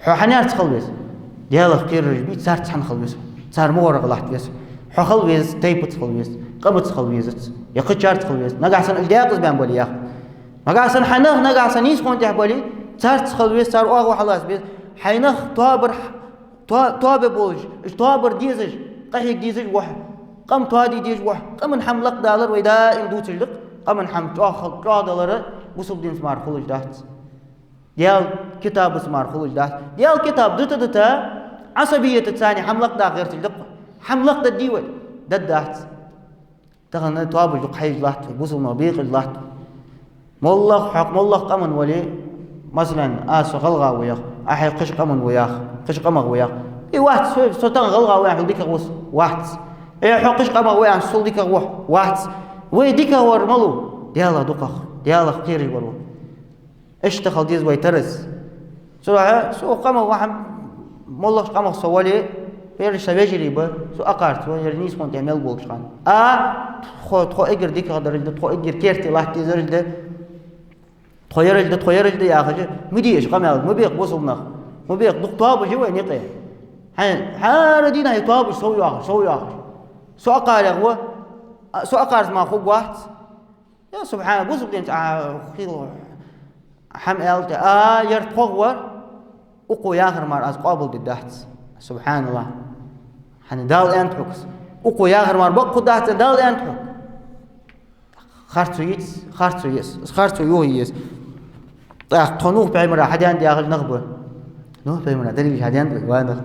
Хьо хьанарца хила веза? Даьлах кхерараш бий, царца хьана хила веза, цар мугӀарах латта веза. Хьо хила веза, тайпаца хила веза, къамаца хила везац, е кхычарца хила веза. Нагахьа санна уж декъаза баьнна бале, яхар. Нагахьа санна хьа нах, нагахьа санна нийсхо тӀехь бале, царца хила веза, цар оагӀув хьалаца беза. Хьай нах тоабар То-, тоабе болаш, уж тоабар дезаш, къахьега дезаш ва хьо. Къам тоаде дезаш ва хьо. Къаман хӀама лакхдалар вай даим дувцаш да-кх. Къаман хӀама чӀоагӀа хал-, чӀоагӀа далар бусалба динца мара хулаш дац. Даьла китабаца мара хулаш дац. Даьла китаб дита-дита, Ӏасабиятаца цхьана хӀама лакхдаха гӀерташ да-кх. ХӀама лакхдергдий вай? Дергдац. Тахан тоабаш дукха хьежаш латт вай, бусалба нах бекъаш латт вай. МоллагӀа хьо-, моллагӀа къаман вале, масала, аз со гӀалгӀа ва йоах, Ӏа хьай кхыча къаман ва йоах, кхыча къамах ва йоах. Э, вац, со, со тахан гӀалгӀа ва аьнна, хьол дикагӀа ва со? Вац. Э, хьо кхыча къамах ва аьнна, сол дикагӀа ва хьо? Вац. Вай дикагӀвар малув? Даьлах дукхагӀа, Даьлах кхераш вар ва. Иштта хила деза вай тараз. Цудухьа со укх къамах ва хьона, моллагӀча къамах со вале, ераш са вежарий ба, со акхарца ва, ераш нийсхо тӀа мел болча хана. А, тхо, тхо эггара дикагӀа дараш да, тхо эггара керте латта дезараш да, тхо ераш да, тхо ераш да яхаш, ма де уж къамаьл, ма бекха бусалба нах, ма бекха, дукха тоабаш я вай наькъе. Хьай, хӀара дийнахьа тоабаш сов йоахаш, сов йоахаш. Со акхарех ва, а, со акхарца мара хургвац. Я, субхьана, бусалба динца, а, хила хӀама аьлча, а, ер тхогӀа вар, укхо яхар мара аз къоабалдергдац. СубхьаналлахӀ. ХӀана, Дала аьннад хьога из. Укхо яхар мара бакъ хургдац, Дала аьннад хьога. Харцо йиц, харцо еза. Харцо юхе еза. ТӀаккха тхо Нухь пайхамара хьадаьннад яхаш нах ба. Нухь пайхамара дерригаш хьадаьннад вай, ва нах.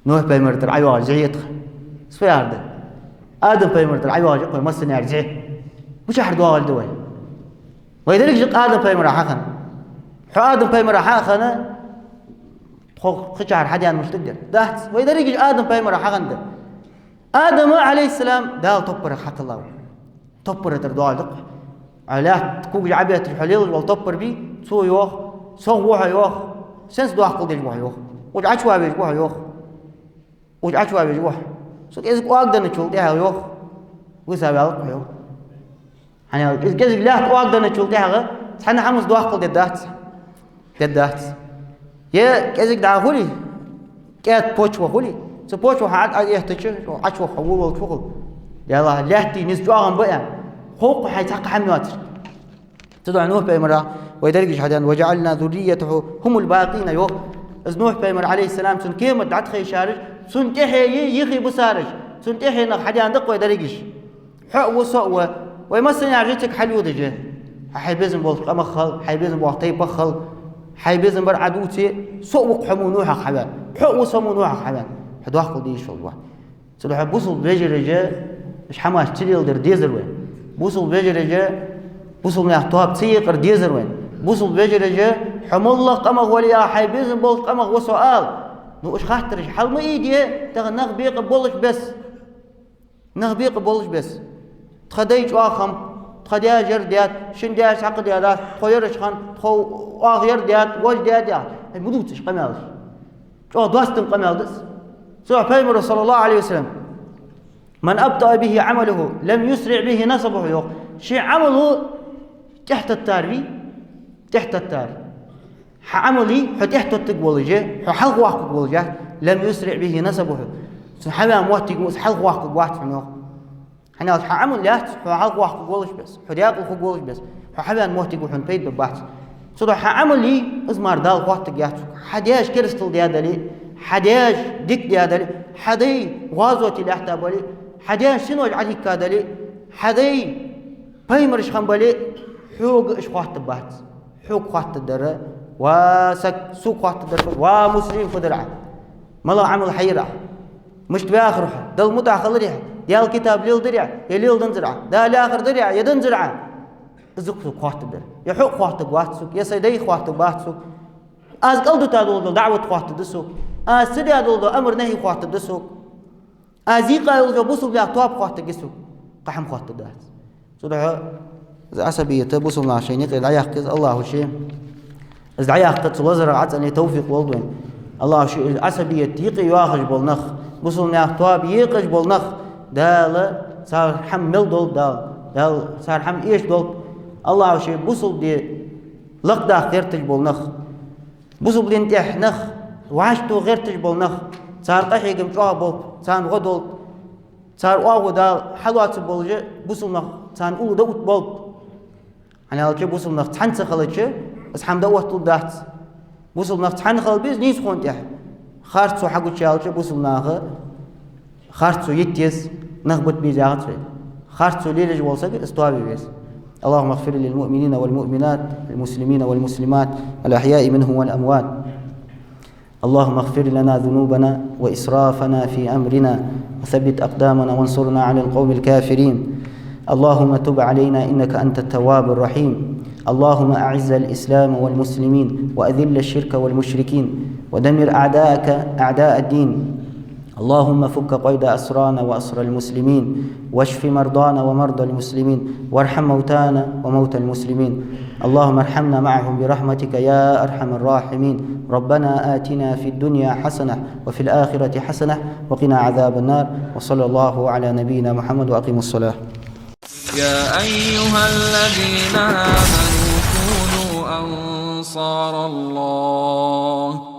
Нухь пайхамара тӀара ӀойоагӀаш зӀе я тха. Из фу яхар да? Адам пайхамара тӀара ӀойоагӀаш я-кх вай массане а зӀе. Мичахьара доагӀаш да вай? Вай дерригаш Адам пайхамара хьахинна. Хьо Адам пайхамара хьахинна, тхо кхычахьара хьадаьнна мишта да? Дац. Вай дерригаш Адам пайхамара хьахинна да. Адама, Ӏалайхи ссалам, Дала топпарах хьакхеллав. Топпара тӀара доагӀаш да-кх. Ӏа лаьтта когаш Ӏобетташ хьо лелаш вола топпар бий, цо йоах, сов ва хьо йоах, сенца доккхал деш ва хьо йоах, укх чу Ӏочувеш ва хьо йоах, укх чу Ӏочувеш ва хьо. Со кӀезига оагаденначул тӀехьагӀа йоах, виса ваьлла-кх хьо йоах. ХӀана аьлча, из кӀезига лаьтта оагаденначул тӀехьагӀа цхьанна хӀаманца доккхал дергдац. Дергдац. Е кӀезига дӀа хуле, кӀаьда почва хуле, цу почва хьа Ӏа-, Ӏоэттача, Ӏочувах хьо волавелча фу хул? Даьла, лаьттий низ чӀоагӀа ма ба аьнна, хов-кх хьай цхьаккха хӀама йоацар. Цудухьа Нухь пайхамара вай дерригаш хьадаьннад: «وجعلنا ذريته هم الباقين», йоах. Из Нухь пайхамар, Ӏалайхи ссалам, цун кемат дӀатӀахайшараш, цунна тӀехье юхе бисараш, цунна тӀехьенах хьадаьннад-кх вай дерригаш. Хьо а ва, со а ва. Вай массане а жициг хьалъюдажа. Хьай безам болча къамах хила, хьай безам болча тайпах хила, хьай безам бар Ӏа дувце, со а ва-кх хьо мо Нухьах хьаваь. Хьо а ва со мо нухьах хьавена, хьо дохкал дийшал ва. Цудухьа бусалба вежараша, уж хӀамаш ца леладар дезар вайна. Бусалба вежараша, бусалба наьха тоаба ца екъар дезар вайна. Бусалба вежараша, хьо моллагӀа къамах вале а, хьай безам болча къамах ва со ала. Ну, уж хаттараш хьал ма ийде, тахан нах бекъа болаш бесса. Нах бекъа болаш бесса. Тха дай чӀоагӀа хиннаб, тха даьша ер даьд, шун даьша цхьаккха даьдац, тхо ераш хиннад, тхо оаха ер даьд, вож даьд яхаш. Ай, ма дувца уж къамаьлаш. ЧӀоагӀа доастам къамаьл да из. Цудухьа Пайхамара, صلى الله عليه وسلم: «من أبطأ به عمله لم يسرع به نسبه», йоах. Ший Ӏамало тӀехьататтар вий, тӀехьататтар. Хьа Ӏамал, хьо тӀехьатоттаргволаш, хьо хьалхавоаккхаргволаш, «لم يسرع به نسبه». Цун хьавена моттиг мо из хьалхавоаккхаргвац хьона, йоах. ХӀана аьлча хьа Ӏамал яц хьо хьалхавоаккхаргволаш бесса, хьо даькъала хургволаш бесса, хьо хьавена моттиге хьона пайда бергбац. Цудухьа хьа Ӏамал, из мара Дала хоаттаргьяц хьога. Хьа даьша керастал даьдале, хьа даьша дика даьдале, хьа дай гӀазоте лаьтта бале, хьа даьша синош Ӏодикка дале, хьа дай пайхамараш хинна бале, хьога уж хоаттаргбац. Хьога хоаттаргдар: ва саг, сога хоаттаргдар, ва муслим, фу дир Ӏа? МалагӀа Ӏамал хьаер Ӏа? Мишта вахар хьо? Далла мутӀахьа хиларий Ӏа? Даьла китаб леладарий Ӏа, е леладанзар Ӏа? Дала яхар дарий Ӏа, е данзар Ӏа? Из сога хоаттаргдар. Е хьога хоаттаргвац сога, е сай дайга хоаттаргбац сога. Аз кӀалдита дола даӀват хоаттаргда сога. Аз ца даь дола амар-нахьи хоаттаргда сога. Аз йийкъа йола бусалба наьха тоаба хоаттаргья сога. Кхы хӀама хоаттаргдац. Цудухьа из Ӏасабият бусалба наха шоай юкъе дӀаяккха еза, АллахӀа ше из дӀаяккха, цу лазарах Ӏа цӀенъе товфикъ лолда вайна. АллахӀа ше из Ӏасабият юкъе йоахаш бола нах, бусалба наьха тоаба екъаш бола нах, Дала цар хӀама мел долда, Дала, Дала цар хӀама эшадолда. АллахӀа ше бусалба ди лакхдаккха гӀерташ бола нах, бусалба дина тӀехьа нах вӀашагӀтоха гӀерташ бола нах, цар къахьегам чӀоагӀа болба, царна гӀо долда, цар оагӀув Дала хьалоацаргболаш, бусалба нах царна уллув дӀаоттаргболба. ХӀана аьлча бусалба нах цхьана ца хилча, из хӀама дӀаотталургдац. Бусалба нах цхьана хила беза нийсхо тӀехьа. Харцо хьагучаяьлча бусалба наха харцо йита еза, нах бита беза яхац вай. Харцо лелаеш вола саг из тоаве веза. اللهم اغفر للمؤمنين والمؤمنات والمسلمين والمسلمات الأحياء منهم والأموات. اللهم اغفر لنا ذنوبنا وإسرافنا في أمرنا وثبت أقدامنا وانصرنا على القوم الكافرين. اللهم تب علينا إنك أنت التواب الرحيم. اللهم أعز الإسلام والمسلمين وأذل الشرك والمشركين ودمر أعداءك أعداء الدين. اللهم فك قيد أسرانا وأسرى المسلمين، واشف مرضانا ومرضى المسلمين، وارحم موتانا وموتى المسلمين. اللهم ارحمنا معهم برحمتك يا أرحم الراحمين. ربنا آتنا في الدنيا حسنة وفي الآخرة حسنة وقنا عذاب النار. وصلى الله على نبينا محمد، وأقيموا الصلاة. يا أيها الذين آمنوا كونوا أنصار الله.